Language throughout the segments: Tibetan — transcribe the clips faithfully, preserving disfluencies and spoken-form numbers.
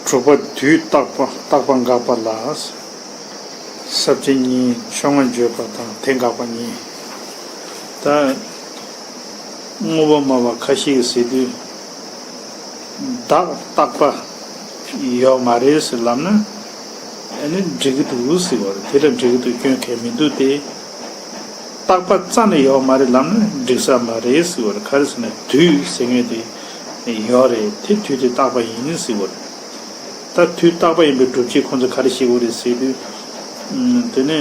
དྲུག་པ་དུས་རྟག་པ་རྟག་པ་འགག་པ་ལ། ས་བཅད་གཉིས་ཆོས་ལྔ་བརྗོད་པ་དང་དེ་འགག་པ་གཉིས། ད་དངོས་པོ་སྨྲ་བ་ཁ་ཤས་ཀྱིས་ཟེར་དུས། བདག་རྟག་པ་ཡོད་མ་རེད་ཟེར་ལབ་ན། ཨ་ནི་འགྲིག་གི་འདུག་ཟེར་བ་རེད། དེ་ལ་འགྲིག་གི་འདུག་སྐྱོན་གང་ཡང་མི་འདུག་སྟེ། རྟག་པ་རྩ་ནས་ཡོད་མ་རེད་ལབ་ན་འགྲིག་ས་མ་རེད་ཟེར་བ་རེད། ག་རེ་ཟེར་ན་དུས་ཟེར་མཁན་དེ་ཡོད་རེད། དེ་དུས་དེ་རྟག་པ་ཡིན་ཟེར་བ་རེད། ད་དུས་རྟག་པ་ཡིན་པའི་སྒྲུབ་བྱེད་ཁོང་ཚོས་ག་རེ་བཤད་ཀྱི་ཡོད་རེད་ཟེར་དུས། ཨམ། དེ་ནས་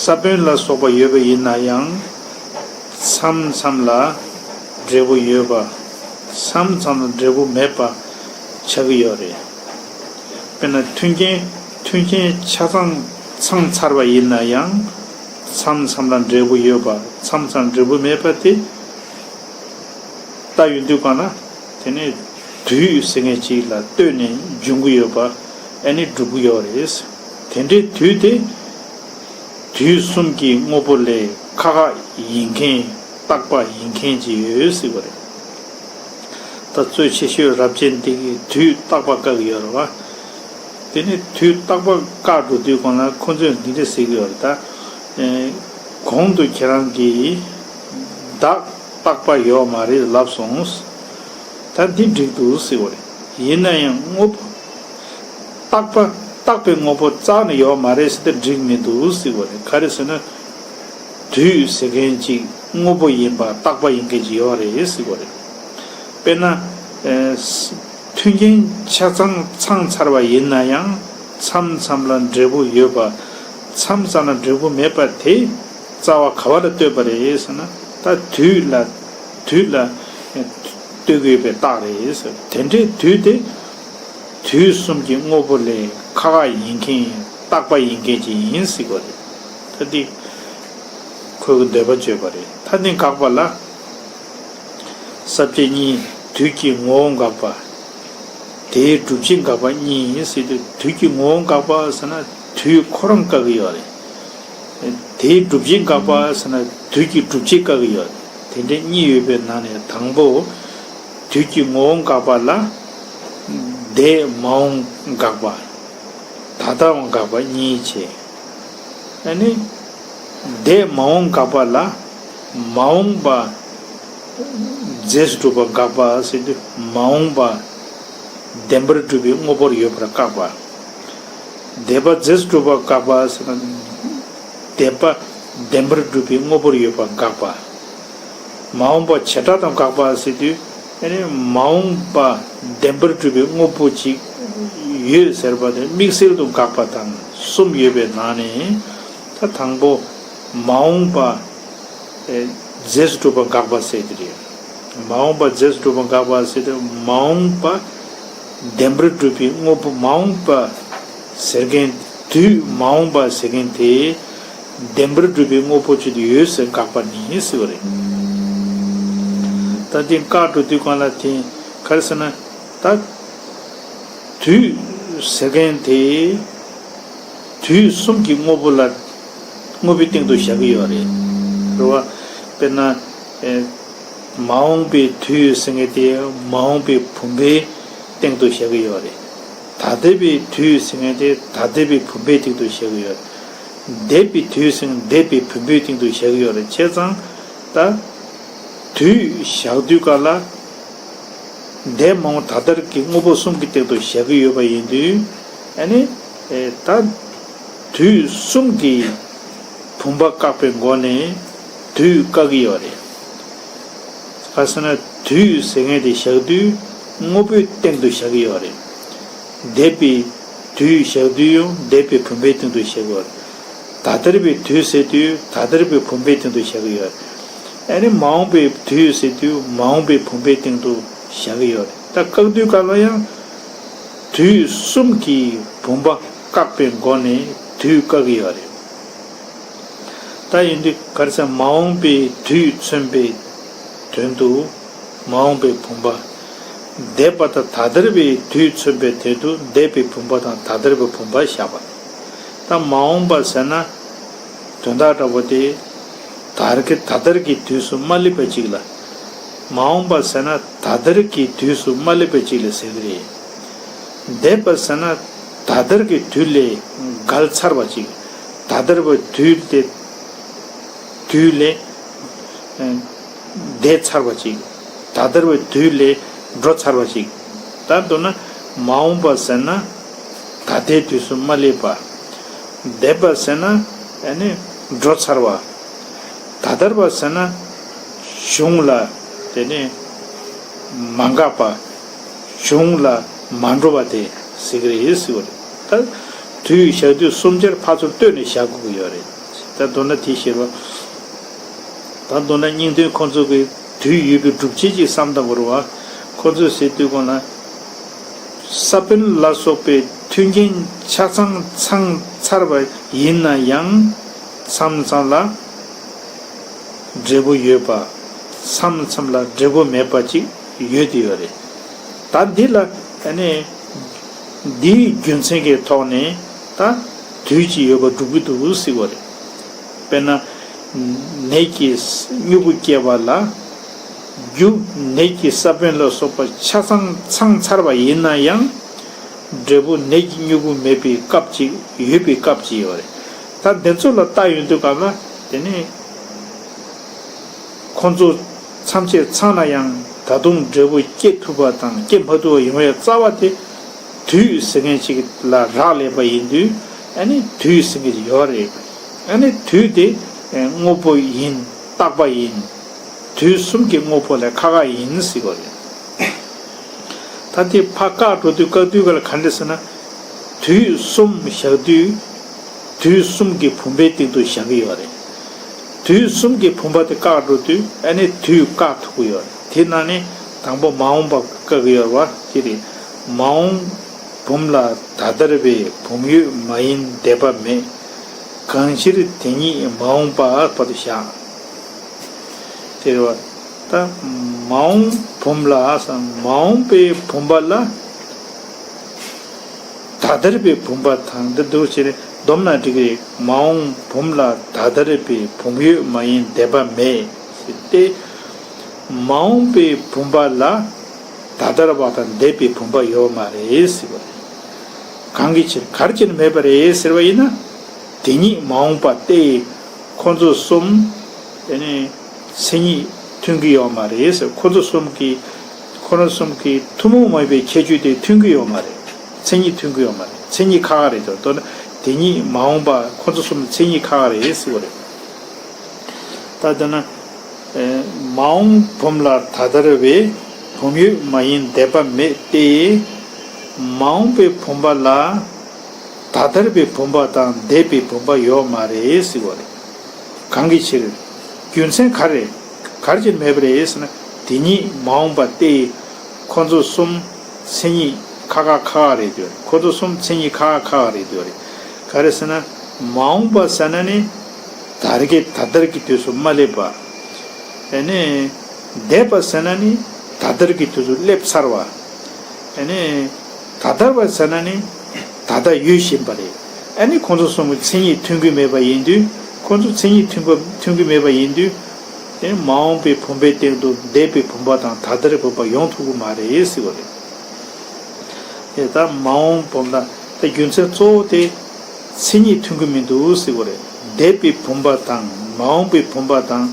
ས་བོན་ལ་སོགས་པ་ཡོད་པ་ཡིན་ན་ཡང་མཚམས་མཚམས་ལ་འབྲས་བུ་ཡོད་པ། མཚམས་མཚམས་ལ་འབྲས་བུ་མེད་པ་ཆགས་ཀྱི་ཡོད་རེད། དཔེར་ན་མཐུན་རྐྱེན་མཐུན་རྐྱེན་ཆ་ཚང་ཚང་ཚར་བ་ཡིན་ན་ཡང་མཚམས་མཚམས་ལ་འབྲས་བུ་ཡོད་པ། མཚམས་མཚམས་འབྲས་བུ་མེད་པ་དེ་ལྟ་ཡོང་དུས་གང་ལ་དེ་ནས་དུས་ཟེར་མཁན་ཅིག་ལ་ལྟོས་ནས་འབྱུང་གི་ཡོད་པ་ཨ་ནི་སྒྲུབ་ཀྱི་ཡོད་རེད། དེ་འདྲའི་དུས་དེ་དུས་གསུམ་གྱི་དངོས་པོ་ལས་ཁག་ཁག་ཡིན་མཁན་རྟག་པ་ཡིན་མཁན་ཅིག་ཡོད་ཟེར་བ་རེད། ད་གཙོ་ཆེ་ཤོས་རབ་བྱེད་འདི་གིས་དུས་རྟག་པ་བཀག་གི་ཡོད་རེད་བ། དེ་ནི་དུས་རྟག་པ་བཀག་འགྲོ་དུས་གང་ལ་ཁོ་ཚོས་འདི་འདྲ་ཟེར་གི་ཡོད་རེད་ད། ཨེ། གོང་དུ་ཁྱེད་རང་གིས་བདག་རྟག་པ་ཡོད་མ་རེད་ལབ་སོང་། ད་འདི་འགྲིག་འདུག་ཟེར་བ་རེད། ཡིན་ན་ཡང་དངོས་པོ་རྟག་པ་རྟག་པའི་དངོས་པོ་རྩ་ནས་ཡོད་མ་རེད་ཟེར་ཏེ་འགྲིག་མི་འདུག་ཟེར་བ་རེད། ག་རེ་ཟེར་ན། དུས་ཟེར་མཁན་ཅིག་དངོས་པོ་ཡིན་པ་རྟག་པ་ཡིན་མཁན་ཅིག་ཡོད་རེད་ཟེར་བ་རེད། དཔེར་ན། ཨེ། མཐུན་རྐྱེན་ཆ་ཚང་ཚང་ཚར་བ་ཡིན་ན་ཡང་མཚམས་མཚམས་ལ་འབྲས་བུ་ཡོད་པ། མཚམས་མཚམས་ལ་འབྲས་བུ་མེད་པ་དེ་རྩ་བ་ག་བ་ལ་ལྟོས་པ་རེད་ཟེར་ན། ད་དུས་ལ་དུས་ལ་ལྟོས་ཀྱི་ཡོད་པའི་རྟགས་རེད་ཟེར། དེ་འདྲའི་དུས་དེ་དུས་གསུམ་གྱི་དངོས་པོ་ལས་ཁག་ཁག་ཡིན་མཁན་རྟག་པ་ཡིན་མཁན་ཅིག་ཡིན་ཟེར་བ་རེད། ད་འདི་ཁོའི་འདོད་པ་བརྗོད་པ་རེད། ད་འདི་དགག་པ་ལ། ས་བཅད་གཉིས། དུས་ཀྱི་ངོ་བོ་འགག་པ། དེའི་སྒྲུབ་བྱེད་འགག་པ་གཉིས་ཡིན་ཟེར་དུས། དུས་ཀྱི་ངོ་བོ་འགག་པ་ཟེར་ན་དུས་ཁོ་རང་བཀག་གི་ཡོད་རེད། དེའི་སྒྲུབ་བྱེད་འགག་པ་ཟེར་ན་དུས་ཀྱི་སྒྲུབ་བྱེད་བཀག་གི་ཡོད་རེད། དེ་འདྲའི་གཉིས་ཡོད་པའི་ནང་ནས་དང་པོ། དུས་ཀྱི་ངོ་བོ་འགག་པ་ལ། འདས་མ་འོངས་འགག་པ། ད་ལྟ་འོང་འགག་པ་གཉིས་བྱས། ཨ་ནི། འདས་མ་འོངས་འགག་པ་ལ། མ་འོངས་པ་རྫས་སུ་གྲུབ་པ་འགག་པ་ཟེར་དུས་མ་འོངས་པ་བདེན་པར་གྲུབ་པའི་དངོས་པོར་ཡོད་པར་བཀག་པ། འདས་པ་རྫས་སུ་གྲུབ་པ་འགག་པ་ཟེར་ན། འདས་པ་བདེན་པར་གྲུབ་པའི་དངོས་པོར་ཡོད་པ་འགག་པ། མ་འོངས་པ་བྱེ་བྲག་ཏུ་འགག་པ་ཟེར་དུས། ཨ་ནི་མ་འོངས་པ་བདེན་པར་གྲུབ་པའི་དངོས་པོ་གཅིག་ཡོད་ཟེར་བ་དེ་དམིགས་བསལ་དུ་འགག་པ་དང་གསུམ་ཡོད་པའི་ནང་ནས། ད་དང་པོ་མ་འོངས་པ་རྫས་སུ་གྲུབ་པ་འགག་པ་ཟེར་གྱི་རེད། མ་འོངས་པ་རྫས་སུ་གྲུབ་པ་འགག་པ་ཟེར་དུས་མ་འོངས་པ་བདེན་པར་གྲུབ་པའི་དངོས་པོ། མ་འོངས་པ་ཟེར་མཁན་དུས་མ་འོངས་པ་ཟེར་མཁན་དེ། བདེན་པར་གྲུབ་པའི་དངོས་པོ་ཅིག་ཡོད་ཟེར་འགག་པ་ནི་ཟེར་བ་རེད། ད་འདི་བཀག་འགྲོ་དུས་གང་ལ་དེ་ག་རེ་ཟེར་ན། ད་དུས་ཟེར་མཁན་དེ་དུས་གསུམ་གྱི་དངོས་པོ་ལ་དངོས་པོའི་སྟེང་དུ་བཞག་གི་ཡོད་རེད། རེད་བ། དཔེར་ན། ཨེ། མ་འོངས་པའི་དུས་ཟེར་མཁན་དེ་མ་འོངས་པའི་བུམ་པའི་སྟེང་དུ་བཞག་གི་ཡོད་རེད། ད་ལྟ་བའི་དུས་ཟེར་མཁན་དེ་ད་ལྟ་བའི་བུམ་པའི་སྟེང་དུ་བཞག་གི་ཡོད་རེད། འདས་པའི་དུས་ཟེར་མཁན་འདས་པའི་བུམ་པའི་སྟེང་དུ་བཞག་གི་ཡོད་རེད། བྱས་ཙང་ད་དུས་བཞག་དུས་ག་ལ་འདས་མ་འོངས་ད་ལྟར་གྱི་དངོས་པོ་གསུམ་གྱི་སྟེང་དུ་བཞག་གི་ཡོད་པ་ཡིན་དུས། ཨ་ནི། ཨེ། ད་དུས་གསུམ་གྱི་བུམ་པ་བཀག་པའི་སྒོ་ནས་དུས་བཀག་གི་ཡོད་རེད། ག་ཟེར་ན་དུས་ཟེར་མཁན་དེ་བཞག་དུས་དངོས་པོའི་སྟེང་དུ་བཞག་གི་ཡོད་རེད། འདས་པའི་དུས་བཞག་དུས་ཡང་འདས་པའི་བུམ་པའི་སྟེང་དུ་བཞག་གི་ཡོད་རེད། ད་ལྟར་བའི་དུས་ཟེར་དུས་ད་ལྟར་བའི་བུམ་པའི་སྟེང་དུ་བཞག་གི་ཡོད་རེད། ཨ་ནི་མ་འོངས་པའི་དུས་ཟེར་དུས་མ་འོངས་པའི་བུམ་པའི་སྟེང་དུ་བཞག་གི་ཡོད་རེད། ད་བཀག་དུས་ག་ལ་ཡང་དུས་གསུམ་གྱི་བུམ་པ་བཀག་པའི་སྒོ་ནས་དུས་བཀག་གི་ཡོད་རེད། ད་ཡིན་དུས་ག་རེ་ཟེར། མ་འོངས་པའི་དུས་མཚོན་པའི་དོན་དུ་མ་འོངས་པའི་བུམ་པ། འདས་པ་དང་ད་ལྟར་བའི་དུས་མཚོན་པའི་དོན་དུ་འདས་པའི་བུམ་པ་དང་ད་ལྟར་བའི་བུམ་པ་བཞག་པ། ད་མ་འོངས་པ་ཟེར་ན་དོན་དག་འདྲ་པོ་དེ་ད་རེས་ཀྱི་ད་ལྟར་གྱི་དུས་སུ་མ་སླེབས་པ་ཅིག་ལ། མ་འོངས་པ་ཟེར་ན་ད་ལྟར་གྱི་དུས་སུ་མ་སླེབས་པ་ཅིག་ལ་ཟེར་གྱི་རེད། འདས་པ་ཟེར་ན་ད་ལྟར་གྱི་དུས་ལས་འགལ་ཚར་བ་ཅིག་ད་ལྟར་བའི་དུས་དེ་དུས་ལས་འདས་ཚར་བ་ཅིག་ད་ལྟར་བའི་དུས་ལས་འགྲོ་ཚར་བ་ཅིག་ད་མདོར་ན་མ་འོངས་པ་ཟེར་ན་ད་ལྟའི་དུས་སུ་མ་སླེབས་པ། འདས་པ་ཟེར་ན་ཨ་ནི་འགྲོ་ཚར་བ། ད་ལྟར་བ་ཟེར་ན་གཞུང་ལ་དེ་ནས་མ་འགགས་པ། གཞུང་ལ་མ་འགྲོ་བ་དེ་ཟེར་གྱི་རེད་ཟེར་བ་རེད། ད་དུས་བཞག་དུས་གསུམ་ཆར་ཕར་ཚུར་ལྟོས་ནས་བཞག་དགོས་ཀྱི་ཡོད་རེད། ད་མདོར་ན་དེ་ཤེས་པ། ད་མདོར་ན་སྙིང་དོན་ཁོང་ཚོ་གི་དུས་ཡོད་པའི་སྒྲུབ་བྱེད་ཅིག་བསམ་བཏང་དགོས་རེད་བ། ཁོང་ཚོས་ཟེར་དུས་གོང་ལ། ས་བོན་ལ་སོགས་པའི་མཐུན་རྐྱེན་ཆ་ཚང་ཚང་ཚར་བ་ཡིན་ན་ཡང་མཚམས་མཚམས་ལ་འབྲས་བུ་ཡོད་པ། མཚམས་མཚམས་ལ་འབྲས་བུ་མེད་པ་ཅིག་ཡོད་དེ་ཡོད་རེད། ད་འདི་ལ་ཨ་ནི་འདིའི་རྒྱུ་མཚན་གྱི་ཐོག་ནས་ད་དུས་ཀྱི་ཡོད་པ་སྒྲུབ་ཀྱི་འདུག་ཟེར་བ་རེད། དཔེར་ན། ནད་ཀྱི་མྱུ་གུ་སྐྱེ་བ་ལ། རྒྱུ་ནད་ཀྱི་ས་བོན་ལ་སོགས་པ་ཆ་ཚང་ཚང་ཚར་བ་ཡིན་ན་ཡང་། འབྲས་བུ་ནད་ཀྱི་མྱུ་གུ་མེད་པའི་སྐབས་ཅིག་ཡོད་པའི་སྐབས་ཅིག་ཡོད་རེད། ད་འདི་ཚོ་ལ་ལྟ་ཡོང་དུས་སྐབས་ལ་དེ་ནི། ཁོང་ཚོ་ཐམས་ཅད་ཚང་ན་ཡང་ད་དུང་འབྲས་བུ་སྐྱེ་ཐུབ་པ་དང་སྐྱེ་མ་ཐུབ་པ་ཡོང་བའི་རྩ་བ་དེ་དུས་ཟེར་མཁན་ཅིག་ལ་རག་ལས་པ་ཡིན་དུས་ཨ་ནི་དུས་ཟེར་མཁན་ཅིག་ཡོད་རེད། ཨ་ནི་དུས་དེ་དངོས་པོ་ཡིན། རྟག་པ་ཡིན། དུས་གསུམ་གྱི་དངོས་པོ་ལས་ཁག་ཁག་ཡིན་ཟེར་བ་རེད། ད་དེ་ཕར་བཀག་འགྲོ་དུས་བཀག་དུས་ག་ལ་ག་འདྲ་ཟེར་ན། དུས་གསུམ་བཞག་དུས། དུས་གསུམ་གྱི་བུམ་པའི་སྟེང་དུ་བཞག་གི་ཡོད་རེད། དུས་གསུམ་གྱི་བུམ་པ་དེ་བཀག་འགྲོ་དུས་ཨ་ནི་དུས་བཀག་ཐུབ་ཀྱི་ཡོད་རེད། དེ་ནང་ནས་དང་པོ་མ་འོངས་པ་བཀག་གི་ཡོད་རེད་བ། དེ་རེད། མ་འོངས་བུམ་ལ་ད་ལྟར་བའི་བུམ་ཡོད་མ་ཡིན་འདས་པ་མེད། གང་ཕྱིར་དེ་ཉིད་མ་འོངས་པ་བར་དུ་བཞག་དེ་རེད་བ། ད་མ་འོངས་བུམ་ལ་ཟེར། མ་འོངས་པའི་བུམ་པ་ལ་ད་ལྟར་བའི་བུམ་པ་དང་འདི་འདུག་ཅེས་སྡོམ་ན་འགྲིག་གི་རེད། མ་འོངས་བུམ་ལ་ད་ལྟར་བའི་བུམ་ཡོད་མ་ཡིན་འདས་པ་མེད་ཟེར་ཏེ། མ་འོངས་པའི་བུམ་པ་ལ་ད་ལྟར་བ་དང་འདས་པའི་བུམ་པ་ཡོད་མ་རེད་ཟེར་བ་རེད། གང་གི་ཕྱིར་ག་རེ་བྱས་ནས་མེད་པ་རེད་ཟེར་བ་ཡིན་ན། དེ་ཉིད་མ་འོངས་པ་སྟེ། ཁོ་ཚོ་གསུམ། དེ་ནི་མཚན་ཉིད་མཐུན་གྱི་ཡོད་མ་རེད་ཟེར། ཁོ་ཚོ་གསུམ་གྱི། ཁོ་ཚོ་གསུམ་གྱི་ཐུན་མོང་མ་ཡིན་པའི་ཁྱད་ཆོས་དེ་མཐུན་གྱི་ཡོད་མ་རེད། མཚན་ཉིད་མཐུན་གྱི་ཡོད་མ་རེད། མཚན་ཉིད་ཁག་ཁག་རེད་དོ། མདོར་ན་དེ་ཉིད་མ་འོངས་པ་ཁོ་ཚོ་གསུམ་མཚན་ཉིད་ཁག་ཁག་རེད་ཟེར་བ་རེད། ད་དེ་ན། མ་འོངས་བུམ་ལ་ད་ལྟར་བའི། བུམ་ཡོད་མ་ཡིན་འདས་པ་མེད་དེ། མ་འོངས་པའི་བུམ་པ་ལ། ད་ལྟར་བའི་བུམ་པ་དང་འདས་པའི་བུམ་པ་ཡོད་མ་རེད་ཟེར་བ་རེད། གང་གི་ཕྱིར། རྒྱུ་མཚན་ག་རེ། ག་རེ་བྱས་མེད་པ་རེད་ཟེར་ན། དེ་ཉིད་མ་འོངས་པ་སྟེ། ཁོ་ཚོ་གསུམ་མཚན་ཉིད་ཁག་ཁག་ཁག་ཁག་རེད་འདུག་ཁོ་ཚོ་གསུམ་མཚན་ཉིད་ཁག་ཁག་ཁག་རེད་འདུག་རེད། ག་རེ་ཟེར་ན། མ་འོངས་པ་ཟེར་ན་ནི། ད་རེས་ཀྱི་ད་ལྟར་གྱི་དུས་སུ་མ་སླེབས་པ། ཨ་ནི། འདས་པ་ཟེར་ན་ནི། ད་ལྟར་གྱི་དུས་སུ་སླེབས་ཚར་བ། ཨ་ནི། ད་ལྟར་བ་ཟེར་ན་ནི། ད་ལྟ་ཡོད་བཞིན་པ་རེད། ཨ་ནི་ཁོང་ཚོ་གསུམ་གྱི་མཚན་ཉིད་མཐུན་གྱི་མེད་པ་ཡིན་དུས། ཁོང་ཚོ་མཚན་ཉིད་མཐུན་པ་མཐུན་གྱི་མེད་པ་ཡིན་དུས། དེ་མ་འོངས་པའི་བུམ་པའི་སྟེང་དུ་འདས་པའི་བུམ་པ་དང་ད་ལྟའི་བུམ་པ་ཡོང་ཐུབ་ཀྱི་མ་རེད་ཟེར་བ་རེད། དེ་ལྟར་མ་འོངས་བུམ་ལ་དེ་རྒྱུ་མཚན་གཙོ་བོ་དེ་མཚན་ཉིད་མཐུན་གྱི་མི་འདུག་ཟེར་བ་རེད། འདས་པའི་བུམ་པ་དང་མ་འོངས་པའི་བུམ་པ་དང་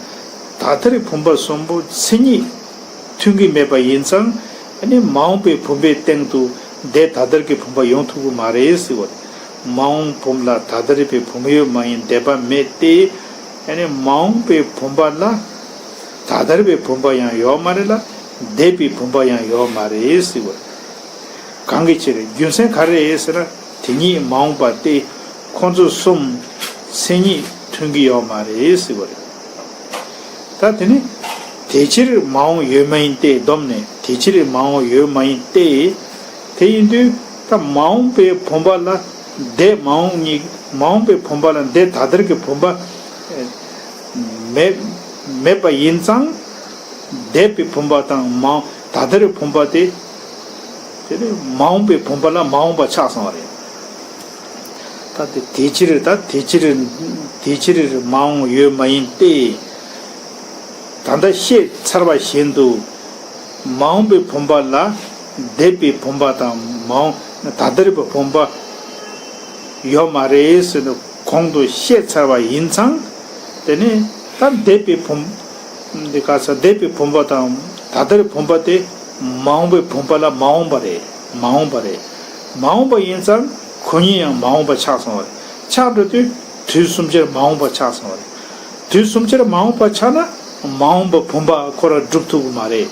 ད་ལྟའི་བུམ་པ་གསུམ་པོ་མཚན་ཉིད་མཐུན་གྱི་མེད་པ་ཡིན་ཙང་ཨ་ནི་མ་འོངས་པའི་བུམ་པའི་སྟེང་དུ་འདས་ད་ལྟའི་བུམ་པ་ཡོང་ཐུབ་ཀྱི་མ་རེད་ཟེར་བ་རེད། མ་འོངས་བུམ་ལ་ད་ལྟའི་བུམ་ཡོད་མ་ཡིན་འདས་པ་མེད་དེ། ཨ་ནི་མ་འོངས་པའི་བུམ་པ་ལ་ད་ལྟའི་བུམ་པ་ཡང་ཡོད་མ་རེད་ལ། འདས་པའི་བུམ་པ་ཡང་ཡོད་མ་རེད་ཟེར་བ་རེད། གང་གི་ཕྱིར། རྒྱུ་མཚན་ག་རེ་རེད་ཟེར་ན། དེ་ཉིད་མ་འོངས་པ་སྟེ། ཁོ་ཚོ་གསུམ་མཚན་ཉིད་མཐུན་གྱི་ཡོད་མ་རེད་ཟེར་བ་རེད། ད་དེ་ནི་དེ་ཕྱིར་མ་འོངས་ཡོད་མ་ཡིན་ཏེ། བསྡོམས་ནས་དེ་ཕྱིར་མ་འོངས་ཡོད་མ་ཡིན་ཏེ། དེ་ཡིན་དུས་ད་མ་འོངས་པའི་བུམ་པ་ལ་འདས་མ་འོངས་གཉིས། མ་འོངས་པའི་བུམ་པ་ལ་འདས་ད་ལྟའི་བུམ་པ་མེད་མེད་པ་ཡིན་ཙང་། འདས་པའི་བུམ་པ་དང་མ་ད་ལྟའི་བུམ་པ་དེ། དེ་ནི་མ་འོངས་པའི་བུམ་པ་ལ་མ་འོངས་པ་ཆགས་སོང་བ་རེད། ད་དེ་དེ་ཕྱིར་ད་དེ་ཕྱིར་དེ་ཕྱིར་མ་འོངས་ཡོད་མ་ཡིན་ཏེ། ད་ ད་ལྟ་བཤད་ཚར་བ་བཞིན་དུ། མ་འོངས་པའི་བུམ་པ་ལ་འདས་པའི་བུམ་པ་དང་མ་འོངས་ད་ལྟར་བའི་བུམ་པ་ཡོད་མ་རེད་ཟེར་ནས་གོང་དུ་བཤད་ཚར་བ་ཡིན་ཙང་། དེ་ནས་ད་འདས་པའི་བུམ། འདི་ག་ས་འདས་པའི་བུམ་པ་དང་ད་ལྟར་བུམ་པ་དེ་མ་འོངས་པའི་བུམ་པ་ལ་མ་འོངས་པ་རེད། མ་འོངས་པ་རེད། མ་འོངས་པ་ཡིན་ཙང་ཁོ་གཉིས་ཡང་མ་འོངས་པ་ཆགས་སོང་བ་རེད། ཆགས་འགྲོ་དུས་དུས་གསུམ་ཆར་མ་འོངས་པ་ཆགས་སོང་བ་རེད། དུས་གསུམ་ཆར་མ་འོངས་པ་ཆགས་ན་མ་འོངས་པ་བུམ་པ་ཁོ་རང་འགྲུབ་ཐུབ་ཀྱི་མ་རེད།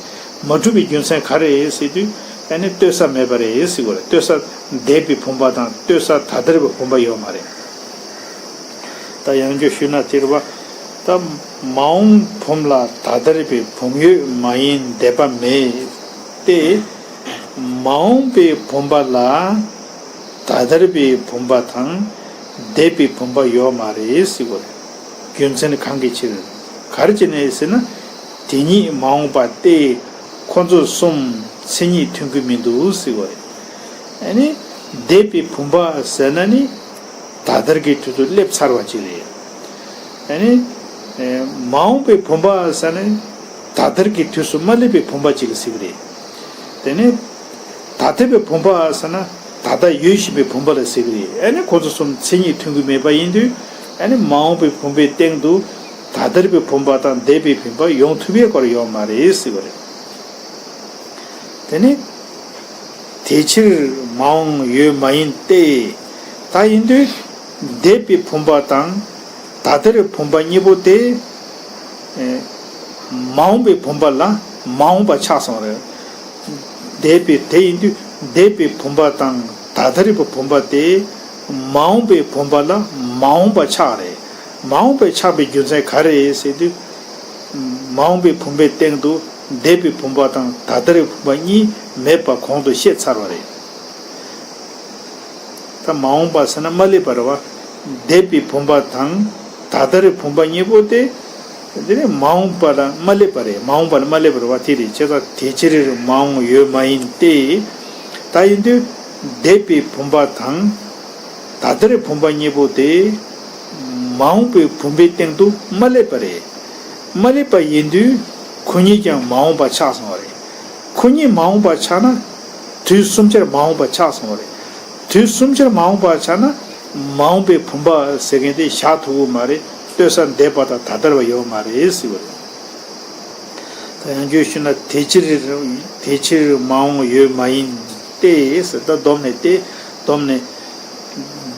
མ་གྲུབ་པའི་རྒྱུ་མཚན་ག་རེ་རེད་ཟེར་དུས། ཨ་ནི་ལྟོས་ས་མེད་པ་རེད་ཟེར་གྱི་རེད། ལྟོས་ས་འདས་པའི་བུམ་པ་དང་ལྟོས་ས་ད་ལྟར་བའི་བུམ་པ་ཡོད་མ་རེད། ད་ཡང་བསྐྱར་ཞུས་ན་དེ་རེད་བ། ད་མ་འོངས་བུམ་ལ་ད་ལྟར་བའི་བུམ་ཡོད་མ་ཡིན་འདས་པ་མེད་དེ། མ་འོངས་པའི་བུམ་པ་ལ་ད་ལྟར་བའི་བུམ་པ་དང་འདས་པའི་བུམ་པ་ཡོད་མ་རེད་ཟེར་གྱི་རེད། རྒྱུ་མཚན་གང་གི་ཕྱིར། ག་རེ་བྱས་ནས་ཟེར་ན། དེ་ཉིད་མ་འོངས་པ་སྟེ། ཁོ་ཚོ་གསུམ་མཚན་ཉིད་མཐུན་གྱི་མི་འདུག་ཟེར་བ་རེད། ཨ་ནི་འདས་པའི་བུམ་པ་ཟེར་ན་ནི་ད་ལྟར་གྱི་དུས་སུ་སླེབས་ཚར་བ་ཅིག་རེད། ཨ་ནི་མ་འོངས་པའི་བུམ་པ་ཟེར་ན་ནི་ད་ལྟར་གྱི་དུས་སུ་མ་སླེབས་པའི་བུམ་པ་ཅིག་ལ་ཟེར་གྱི་རེད། དེ་ནི་ད་ལྟ་བའི་བུམ་པ་ཟེར་ན་ད་ལྟ་ཡོད་བཞིན་པའི་བུམ་པ་ལ་ཟེར་གྱི་རེད། ཨ་ནི་ཁོ་ཚོ་གསུམ་མཚན་ཉིད་མཐུན་གྱི་མེད་པ་ཡིན་དུས། ཨ་ནི་མ་འོངས་པའི་བུམ་པའི་སྟེང་དུ་ད་ལྟར་བའི་བུམ་པ་དང་འདས་པའི་བུམ་པ་ཡོང་ཐུབ་པའི་སྐོར་ཡོད་མ་རེད་ཟེར་བ་རེད། དེ་ནི་དེ་ཕྱིར་མ་འོངས་ཡོད་མ་ཡིན་ཏེ། ད་ཡིན་དུས་འདས་པའི་བུམ་པ་དང་ད་ལྟར་བུམ་པ་གཉིས་པོ་དེ། ཨེ། མ་འོངས་པའི་བུམ་པ་ལ་མ་འོངས་པ་ཆགས་སོང་རེད། འདས་པའི་དེ་ཡིན་དུས་འདས་པའི་བུམ་པ་དང་ད་ལྟར་བའི་བུམ་པ་དེ་མ་འོངས་པའི་བུམ་པ་ལ་མ་འོངས་པ་ཆགས་རེད། མ་འོངས་པའི་ཆགས་པའི་རྒྱུ་མཚན་ག་རེ་རེད་ཟེར་དུས། མ་འོངས་པའི་བུམ་པའི་སྟེང་དུ་འདས་པའི་བུམ་པ་དང་ད་ལྟར་བའི་བུམ་པ་གཉིས་མེད་པ་གོང་དུ་བཤད་ཚར་བ་རེད། ད་མ་འོངས་པ་ཟེར་ན་མ་སླེབས་པ་རེད་བ། འདས་པའི་བུམ་པ་དང་ད་ལྟར་བུམ་པ་གཉིས་པོ་དེ། དེ་ནི་མ་འོངས་པ་ལ་མ་སླེབས་པ་རེད། མ་འོངས་པ་ལ་མ་སླེབས་པ་རེད་བ། དེ་རེད། བྱས་ཙང་དེ་ཕྱིར་མ་འོངས་ཡོད་མ་ཡིན་ཏེ། ད་ཡིན་དུས་འདས་པའི་བུམ་པ་དང་ད་ལྟར་བུམ་པ་གཉིས་པོ་དེ་མ་འོངས་པའི་བུམ་པའི་སྟེང་དུ་མ་སླེབས་པ་རེད། མ་སླེབས་པ་ཡིན་དུས་ཁོ་གཉིས་ཀྱང་མ་འོངས་པ་ཆགས་སོང་བ་རེད། ཁོ་གཉིས་མ་འོངས་པ་ཆགས་ན་དུས་གསུམ་ཆར་མ་འོངས་པ་ཆགས་སོང་བ་རེད། དུས་གསུམ་ཆར་མ་འོངས་པ་ཆགས་ན་མ་འོངས་པའི་བུམ་པ་ཟེར་མཁན་དེ་བཞག་ཐུབ་ཀྱི་མ་རེད། ལྟོས་ས་འདས་པ་དང་ད་ལྟར་བ་ཡོད་མ་རེད་ཟེར་བ་རེད། ད་ཡང་བསྐྱར་ཞུས་ན་དེ་ཕྱིར་དེ་ཕྱིར་མ་འོངས་ཡོད་མ་ཡིན་ཏེ་ཟེར། ད་བསྡོམས་ནས་ཏེ་བསྡོམས་ནས་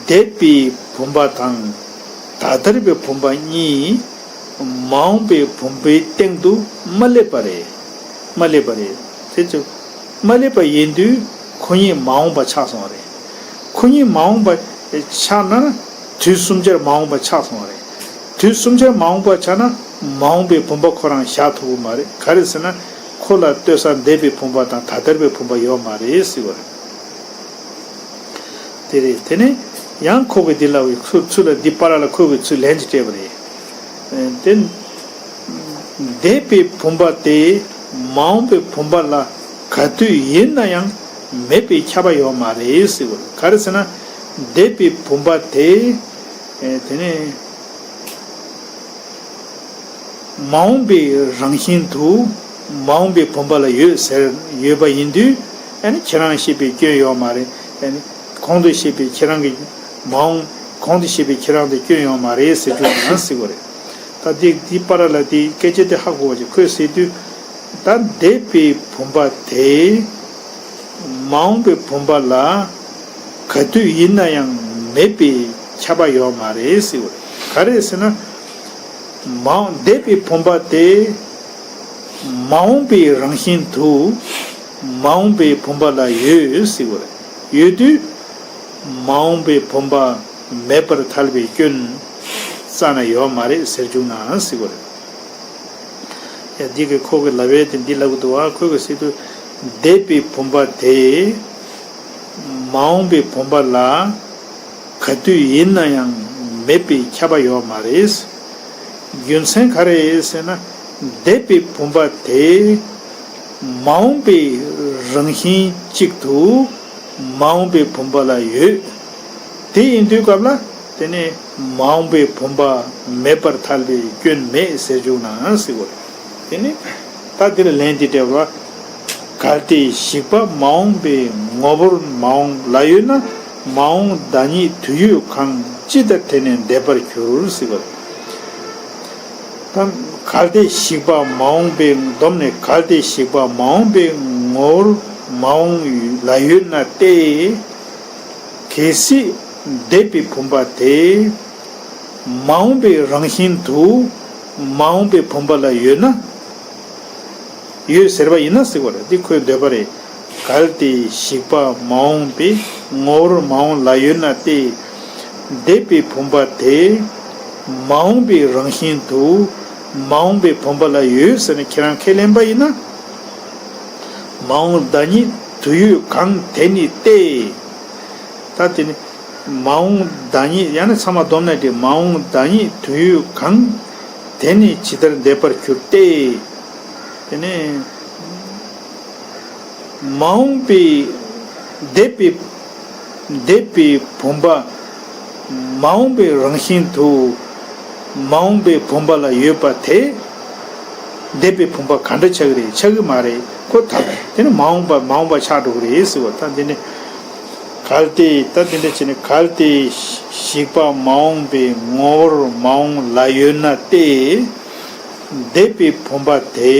འདས་པའི་བུམ་པ་དང་ད་ལྟར་བའི་བུམ་པ་གཉིས་མ་འོངས་པའི་བུམ་པའི་སྟེང་དུ་མ་སླེབས་པ་རེད། མ་སླེབས་པ་རེད། དེ་ཚོ་མ་སླེབས་པ་ཡིན་དུས་ཁོ་གཉིས་མ་འོངས་པ་ཆགས་སོང་བ་རེད། ཁོ་གཉིས་མ་འོངས་པ་ཆགས་ན་དུས་གསུམ་ཆར་མ་འོངས་པ་ཆགས་སོང་བ་རེད། དུས་གསུམ་ཆར་མ་འོངས་པ་ཆགས་ན་མ་འོངས་པའི་བུམ་པ་ཁོ་རང་བཞག་ཐུབ་ཀྱི་མ་རེད། ག་རེ་ཟེར་ན་ཁོ་ལ་ལྟོས་ས་འདས་པའི་བུམ་པ་དང་ད་ལྟར་བའི་བུམ་པ་ཡོད་མ་རེད་ཟེར་བ་རེད། དེ་རེད། དེ་ནས་ཡང་ཁོ་གིས་འདི་ལབ་པའི་ཚུལ་ཚུལ་ལ་འདི་པར་ལ་ཁོ་གིས་ཚུལ་ལན་ཅིག་སྤྲད་པ་རེད། ཨ། དེ་འདས་པའི་བུམ་པ་དེ་མ་འོངས་པའི་བུམ་པ་ལ་ག་དུས་ཡིན་ན་ཡང་མེད་པའི་ཁྱབ་པ་ཡོད་མ་རེད་ཟེར་བ་རེད། ག་རེ་ཟེར་ན་འདས་པའི་བུམ་པ་དེ། ཨ། དེ་ནས་མ་འོངས་པའི་རང་བཞིན་དུ་མ་འོངས་པའི་བུམ་པ་ལ་ཡོད་ཟེར་ཡོད་པ་ཡིན་དུས། ཨ་ནི་ཁྱེད་རང་ཤེས་པའི་སྐྱོན་ཡོད་མ་རེད། ཨ་ནི་གོང་དུ་བཤད་པའི་ཁྱེད་རང་གི་མ་འོངས་གོང་དུ་བཤད་པའི་ཁྱེད་རང་དེ་སྐྱོན་ཡོད་མ་རེད་ཟེར་རྒྱུ་ཡིན་ན་ཟེར་བ་རེད། ད་འདི་འདི་པར་ལ་འདི་སྐད་ཆ་དེ་ཧ་གོ་བ་ཅིག་ཁོས་ཟེར་དུས། ད་འདས་པའི་བུམ་པ་དེ་མ་འོངས་པའི་བུམ་པ་ལ་ག་དུས་ཡིན་ན་ཡང་མེད་པའི་ཁྱབ་པ་ཡོད་མ་རེད་ཟེར་བ་རེད། ག་རེ་ཟེར་ན། མ་འོངས་འདས་པའི་བུམ་པ་དེ་མ་འོངས་པའི་རང་བཞིན་དུ་མ་འོངས་པའི་བུམ་པ་ལ་ཡོད་ཟེར་བ་རེད། ཡོད་དུས་མ་འོངས་པའི་བུམ་པ་མེད་པར་ཐལ་བའི་སྐྱོན་རྩ་ནས་ཡོད་མ་རེད་ཟེར་བཅུག་ན་ཟེར་བ་རེད། ཡ། འདི་གི་ཁོ་གི་ལབ་ཡས་དེ་འདི་ལབ་གི་འདུག་བ། ཁོ་གི་ཟེར་དུས་འདས་པའི་བུམ་པ་དེ་མ་འོངས་པའི་བུམ་པ་ལ་ག་དུས་ཡིན་ན་ཡང་མེད་པའི་ཁྱབ་པ་ཡོད་མ་རེད། རྒྱུ་མཚན་ག་རེ་ཟེར་ན་འདས་པའི་བུམ་པ་དེ་མ་འོངས་པའི་རང་བཞིན་གཅིག་ཏུ་མ་འོངས་པའི་བུམ་པ་ལ་ཡོད། དེ་ཡིན་དུས་སྐབས་ལ་དེ་ནི་མ་འོངས་པའི་བུམ་པ་མེད་པར་ཐལ་བའི་སྐྱོན་མེད་ཟེར་བཅུག་ན་ཟེར་བ་རེད། དེ་ནི་ད་འདི་ལ་ལན་འདི་སྤྲད་པ། གལ་ཏེ་ཞིག་པ་མ་འོངས་པའི་ངོ་བོར་མ་འོངས་ལ་ཡོད་ན། མ་འོངས་བདག་ཉིད་དུ་ཡོད་གང་ཇི་ལྟར་དེ་ནི་འདས་པར་འགྱུར་ཟེར་བ། ད་གལ་ཏེ་ཞིག་པ་མ་འོངས་པའི་སྡོམ་ནས། གལ་ཏེ་ཞིག་པ་མ་འོངས་པའི་ངོ་བོར་མ་འོངས་ལ་ཡོད་ན་སྟེ། གལ་སྲིད་འདས་པའི་བུམ་པ་དེ་མ་འོངས་པའི་རང་བཞིན་དུ་མ་འོངས་པའི་བུམ་པ་ལ་ཡོད་ན། ཡོད་ཟེར་བ་ཡིན་ན་ཟེར་བ་རེད། འདི་ཁོའི་འདོད་པ་རེད། གལ་ཏེ་ཞིག་པ་མ་འོངས་པའི་ངོ་བོར་མ་འོངས་ལ་ཡོད་ན་སྟེ། འདས་པའི་བུམ་པ་དེ་མ་འོངས་པའི་རང་བཞིན་དུ་མ་འོངས་པའི་བུམ་པ་ལ་ཡོད་ཟེར་ནས་ཁྱེད་རང་ཁས་ལེན་པ་ཡིན་ན། མ་འོངས་བདག་ཉིད་དུ་ཡོད་གང་དེ་ནི་སྟེ། ད་དེ་ནི་མ་འོངས་བདག་ཉིད། ཡང་ན་ཚང་མ་བསྡོམས་ན་དེ། མ་འོངས་བདག་ཉིད་དུ་ཡོད་གང་དེ་ནི་ཇི་ལྟར་འདས་པར་འགྱུར་ཏེ། དེ་ནི་མ་འོངས་པའི་འདས་པའི་འདས་པའི་བུམ་པ། མ་འོངས་པའི་རང་བཞིན་དུ་མ་འོངས་པའི་བུམ་པ་ལ་ཡོད་པ་དེ། འདས་པའི་བུམ་པ་ག་འདྲ་ཆགས་ཀྱི་རེད། ཆགས་ཀྱི་མ་རེད། ཁོ་ད་དེ་ནི་མ་འོངས་པ་མ་འོངས་པ་ཆགས་འགྲོ་གི་རེད་ཟེར་བ། ད་འདི་ནི་གལ་ཏེ། ད་འདི་འདྲ་བྱས་ནས། གལ་ཏེ་ཞིག་པ་མ་འོངས་པའི་ངོ་བོར་མ་འོངས་ལ་ཡོད་ན་སྟེ། འདས་པའི་བུམ་པ་དེ་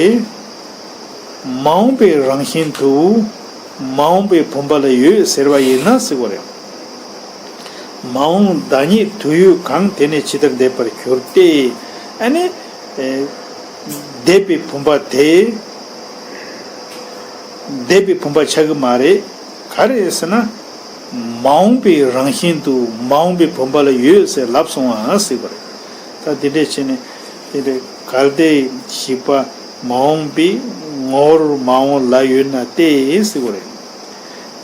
མ་འོངས་པའི་རང་བཞིན་དུ་མ་འོངས་པའི་བུམ་པ་ལ་ཡོད་ཟེར་བ་ཡིན་ན་ཟེར་བ་རེད། མ་འོངས་བདག་ཉིད་དུ་ཡོད་གང་དེ་ནི་ཇི་ལྟར་འདས་པར་འགྱུར་ཏེ། ཨ་ནི། ཨེ། འདས་པའི་བུམ་པ་དེ་འདས་པའི་བུམ་པ་ཆགས་ཀྱི་མ་རེད། ག་རེ་ཟེར་ན། མ་འོངས་པའི་རང་བཞིན་དུ་མ་འོངས་པའི་བུམ་པ་ལ་ཡོད་ཟེར་ལབ་སོང་ཨ་ཟེར་བ་རེད། ད་དེ་འདྲས་བྱས་ནས་དེ་འདྲས། གལ་ཏེ་ཞིག་པ་མ་འོངས་པའི་ངོ་བོར་མ་འོངས་ལ་ཡོད་ན་སྟེ་ཟེར་བ་རེད།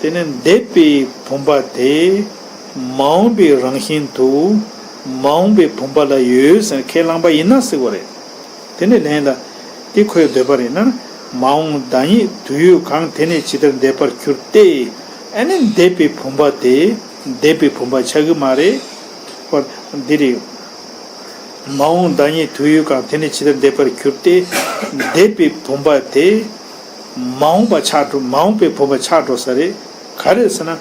དེ་ནི་འདས་པའི་བུམ་པ་དེ་མ་འོངས་པའི་རང་བཞིན་དུ་མ་འོངས་པའི་བུམ་པ་ལ་ཡོད་ཟེར་ཁས་བླངས་པ་ཡིན་ན་ཟེར་བ་རེད། དེ་ནི་ལན་ལ། དེ་ཁོའི་འདོད་པ་རེད་ན། མ་འོངས་བདག་ཉིད་དུ་ཡོད་གང་དེ་ནི་ཇི་ལྟར་འདས་པར་འགྱུར་ཏེ། ཨ་ནི་འདས་པའི་བུམ་པ་དེ་འདས་པའི་བུམ་པ་ཆགས་ཀྱི་མ་རེད། འོ། འདི་རེད། མ་འོངས་བདག་ཉིད་དུ་ཡོད་གང་དེ་ནི་ཇི་ལྟར་འདས་པར་འགྱུར་ཏེ། འདས་པའི་བུམ་པ་དེ་མ་འོངས་པ་ཆགས་འགྲོ། མ་འོངས་པའི་བུམ་པ་ཆགས་འགྲོ་ས་རེད། ག་རེ་ཟེར་ན།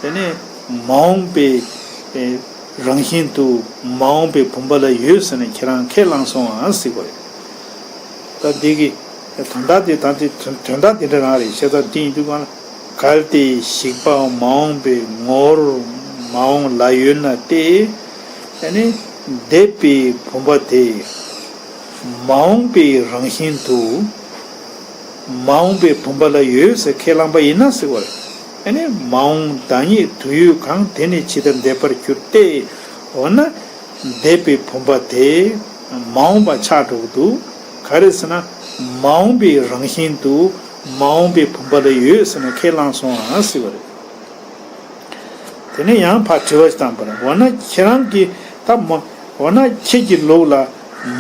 དེ་ནས་མ་འོངས་པའི་ཨེ་རང་བཞིན་དུ་མ་འོངས་པའི་བུམ་པ་ལ་ཡོད་ཟེར་ནས་ཁྱེད་རང་ཁས་བླངས་སོང་ཨ་ཟེར་བ་རེད། ད་འདི་གི་དོན་དག་དེ་དང་དེ་དོན་དོན་དག་དེ་འདྲ་རང་རེད། བྱས་ཙང་དེ་ཡིན་དུས་གང་ལ། གལ་ཏེ་ཞིག་པ་མ་འོངས་པའི་ངོ་བོར་མ་འོངས་ལ་ཡོད་ན་སྟེ། ཨ་ནི་འདས་པའི་བུམ་པ་དེ་མ་འོངས་པའི་རང་བཞིན་དུ་མ་འོངས་པའི་བུམ་པ་ལ་ཡོད་ཟེར་ཁས་བླངས་པ་ཡིན་ན་ཟེར་བ་རེད། ཨ་ནི་མ་འོངས་བདག་ཉིད་དུ་ཡོད་གང་དེ་ནི་ཇི་ལྟར་འདས་པར་འགྱུར་ཏེ། འོ་ན་འདས་པའི་བུམ་པ་དེ་མ་འོངས་པ་ཆགས་འགྲོ་གི་འདུག་ག་རེ་ཟེར་ན། མ་འོངས་པའི་རང་བཞིན་དུ་མ་འོངས་པའི་བུམ་པ་ལ་ཡོད་ཟེར་ནས་ཁས་བླངས་སོང་ཨ་ཟེར་བ་རེད། དེ་ནས་ཡང་ཕར་དྲི་བ་ཞིག་བཏང་པ་རེད། འོ་ན་ཁྱེད་རང་གིས་ད་མ། འོ་ན་ཁྱེད་ཀྱི་ལུགས་ལ་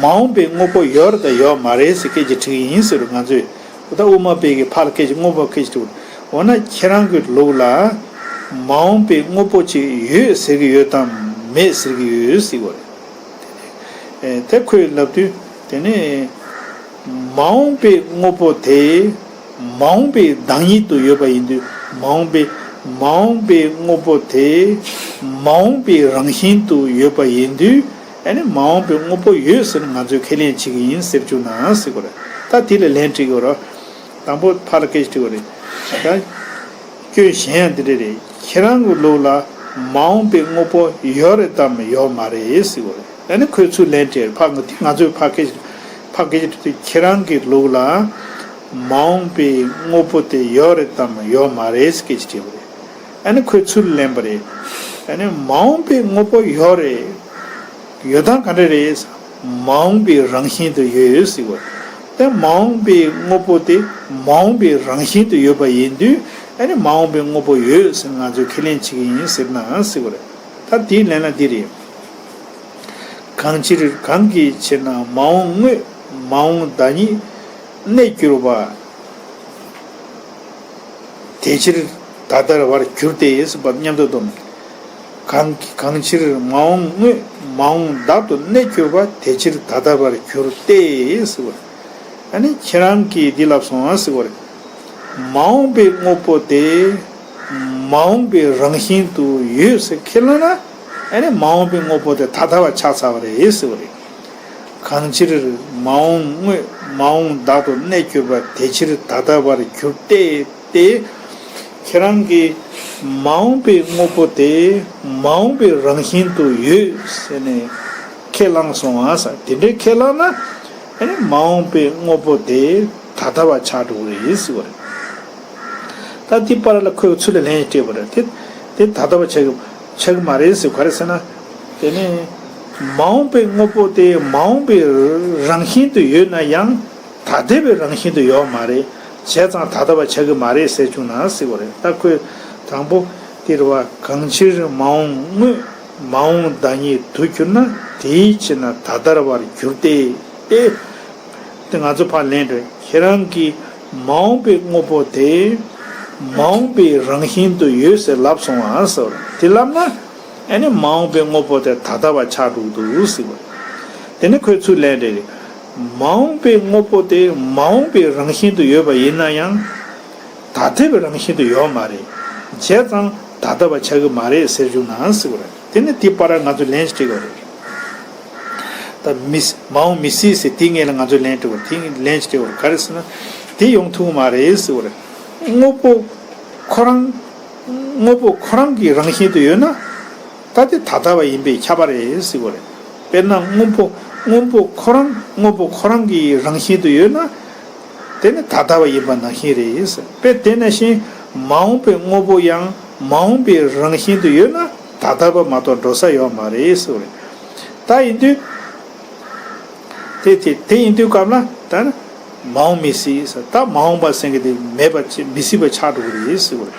མ་འོངས་པའི་དངོས་པོ་ཡོད་རེད་དང་ཡོད་མ་རེད་ཟེར་སྐད་ཆ་དྲིས་ཡིན་ཟེར། ང་ཚོས་ད་དབུ་མ་པའི་གི་ཕར་ལ་སྐད་ཆ། དངོས་པོ་སྐད་ཆ་དྲིས། འོ་ན་ཁྱེད་རང་གི་ལུགས་ལ་མ་འོངས་པའི་དངོས་པོ་ཅིག་ཡོད་ཟེར་གྱི་ཡོད་དམ་མེད་ཟེར་གྱི་ཡོད་ཟེར་བ་རེད། ཨེ། དེ་ཁོས་ལབ་དུས། དེ་ནས་མ་འོངས་པའི་དངོས་པོ་དེ་མ་འོངས་པའི་བདག་ཉིད་དུ་ཡོད་པ་ཡིན་དུས། མ་འོངས་པའི་མ་འོངས་པའི་དངོས་པོ་དེ་མ་འོངས་པའི་རང་བཞིན་དུ་ཡོད་པ་ཡིན་དུས། ཨ་ནི་མ་འོངས་པའི་དངོས་པོ་ཡོད་ཟེར་ང་ཚོས་ཁས་ལེན་བྱེད་ཀྱི་ཡིན་ཟེར་བཅུག་ན་ཟེར་གྱི་རེད། ད་དེ་ལ་ལན་དྲིས་ཀྱི་རེད། དང་པོ་ཕར་ལ་སྐད་ཆ་དྲི་བ་རེད། ད་སྐྱོན་གཞན་ཡང་འདི་འདྲ་རེད། ཁྱེད་རང་གི་ལུགས་ལ་མ་འོངས་པའི་དངོས་པོ་ཡོད་རེད་དམ་ཡོད་མ་རེད་ཟེར་བ་རེད། ཨ་ནི་ཁོས་ཚུར་ལན་སྤྲད། ཕ་ང་ང་ཚོས་ཕ་སྐད་ཕ་སྐད་ཆ་དྲིས་དུས། ཁྱེད་རང་གི་ལུགས་ལ་མ་འོངས་པའི་དངོས་པོ་དེ་ཡོད་རེད་དམ་ཡོད་མ་རེད་ཟེར་སྐད་ཆ་དྲིས་པ་རེད། ཨ་ནི་ཁོས་ཚུར་ལན་པ་རེད། ཨ་ནི་མ་འོངས་པའི་དངོས་པོ་ཡོད་རེད། ཡོད་སྟངས་ག་འདྲ་རེད། མ་འོངས་པའི་རང་བཞིན་དུ་ཡོད་ཟེར་བ། དེ་མ་འོངས་པའི་དངོས་པོ་དེ་མ་འོངས་པའི་རང་བཞིན་དུ་ཡོད་པ་ཡིན་དུས། ཨ་ནི་མ་འོངས་པའི་དངོས་པོ་ཡོད་ཟེར་ང་ཚོས་ཁས་ལེན་བྱེད་ཀྱི་ཡིན་ཟེར་ན་ཟེར་བ་རེད། ད་དེའི་ལན་ལ་འདི་རེད། གང་ཕྱིར་གང་གི་ཕྱིར་ན་མ་འོངས་དངོས་མ་འོངས་བདག་ཉིད་གནས་གྱུར་པ། དེ་ཕྱིར་ད་ལྟར་བར་གྱུར་ཏེ་ཟེར་བ་མཉམ་དུ་སྡོམ། གང་གང་ཕྱིར་མ་འོངས་དངོས་མ་འོངས་བདག་ཏུ་གནས་གྱུར་པ། དེ་ཕྱིར་ད་ལྟར་བར་གྱུར་ཏེ་ཟེར་བ། ཨ་ནི་ཁྱེད་རང་གིས་འདི་ལབ་སོང་ཟེར་བ་རེད། མ་འོངས་པའི་དངོས་པོ་དེ་མ་འོངས་པའི་རང་བཞིན་དུ་ཡོད་ཟེར་ཁས་བླངས་ན། ཨ་ནི་མ་འོངས་པའི་དངོས་པོ་དེ་ད་ལྟ་བ་ཆགས་ཚར་བ་རེད་ཟེར་བ་རེད། གང་ཕྱིར་མ་འོངས་དངོས་མ་འོངས་བདག་ཏུ་གནས་གྱུར་པ་དེ་ཕྱིར་ད་ལྟ་བར་གྱུར་ཏེ། ཏེ། ཁྱེད་རང་གིས་མ་འོངས་པའི་དངོས་པོ་དེ་མ་འོངས་པའི་རང་བཞིན་དུ་ཡོད་ཟེར་ནས་ཁས་བླངས་སོང་ང་ཟེར། དེ་འདྲའི་ཁས་བླངས་ན། ཨ་ནི་མ་འོངས་པའི་དངོས་པོ་དེ་ད་ལྟ་བ་ཆགས་འགྲོ་གི་རེད་ཟེར་བ་རེད། ད་འདི་པར་ལ་ཁོས་ཚུར་ལ་ལན་སྤྲད་པ་རེད། དེ་དེ་ད་ལྟ་བ་ཆགས་ཀྱི་ཆགས་ཀྱི་མ་རེད་ཟེར། ག་རེ་ཟེར་ན། དེ་ནི་མ་འོངས་པའི་དངོས་པོ་དེ་མ་འོངས་པའི་རང་བཞིན་དུ་ཡོད་ན་ཡང་། ད་ལྟ་བའི་རང་བཞིན་དུ་ཡོད་མ་རེད། བྱས་ཙང་ད་ལྟ་བ་ཆགས་ཀྱི་མ་རེད་ཟེར་བྱུང་ན་ཟེར་བ་རེད། ད་ཁོས་དང་པོ་དེ་རེད་བ། གང་ཕྱིར་མ་འོངས་དངོས་མ་འོངས་བདག་ཉིད་དུ་གྱུར་ན། དེའི་ཕྱིར་ན་ད་ལྟར་བར་གྱུར་ཏེ། ཏེ། དེ་ང་ཚོ་ཕར་ལན་སྤྲད། ཁྱེད་རང་གིས་མ་འོངས་པའི་དངོས་པོ་དེ་མ་འོངས་པའི་རང་བཞིན་དུ་ཡོད་ཟེར་ལབ་སོང་ང་ཟེར་བ་རེད། དེ་ལབ་ན། ཨ་ནི་མ་འོངས་པའི་དངོས་པོ་དེ་ད་ལྟ་བ་ཆགས་འགྲོ་གི་འདུག་ཟེར་བ་རེད། དེ་ནི་ཁོས་ཚུར་ལན་སྤྲད་རེད། མ་འོངས་པའི་དངོས་པོ་དེ་མ་འོངས་པའི་རང་བཞིན་དུ་ཡོད་པ་ཡིན་ན་ཡང་། ད་ལྟ་བའི་རང་བཞིན་དུ་ཡོད་མ་རེད། བྱས་ཙང་ད་ལྟ་བ་ཆགས་ཀྱི་མ་རེད་ཟེར་བྱུང་ན་ཟེར་བ་རེད། དེ་ནི་དེ་པར་ང་ཚོས་ལན་ཞིག་སྤྲད་དགོས་རེད། ད་མི་སྲིད་མ་འོངས་མི་སྲིད་ཟེར་དེའི་སྔོན་ལ་ང་ཚོས་ལན་སྤྲད་དགོས། དེའི་ལན་ཞིག་སྤྲད་དགོས་རེད། ག་རེ་ཟེར་ན། དེ་ཡོང་ཐུབ་ཀྱི་མ་རེད་ཟེར་བ་རེད། དངོས་པོ་ཁོ་རང་དངོས་པོ་ཁོ་རང་གི་རང་བཞིན་དུ་ཡོད་ན། ད་དེ་ད་ལྟ་བ་ཡིན་པས་ཁྱབ་པ་རེད་ཟེར་བ་རེད། དཔེར་ན་སྔོན་པོ་སྔོན་པོ་ཁོ་རང་དངོས་པོ་ཁོ་རང་གི་རང་བཞིན་དུ་ཡོད་ན། དེ་ནི་ད་ལྟ་བ་ཡིན་པ་ནང་བཞིན་རེད། དཔེ་དེ་ནང་བཞིན་མ་འོངས་པའི་དངོས་པོ་ཡང་མ་འོངས་པའི་རང་བཞིན་དུ་ཡོད་ན་ད་ལྟ་བ་མ་གཏོགས་འགྲོ་ས་ཡོད་མ་རེད་ཟེར་བ་རེད། ད་ཡིན་དུས། དེ་དེ་དེ་ཡིན་དུས་སྐབས་ལ་ད་ནི་མ་འོངས་མི་སྲིད་ཟེར། ད་མ་འོངས་པ་ཟེར་མཁན་དེ་མེད་པ་ཆ་མི་སྲིད་པ་ཆགས་འགྲོ་གི་རེད་ཟེར་བ་རེད།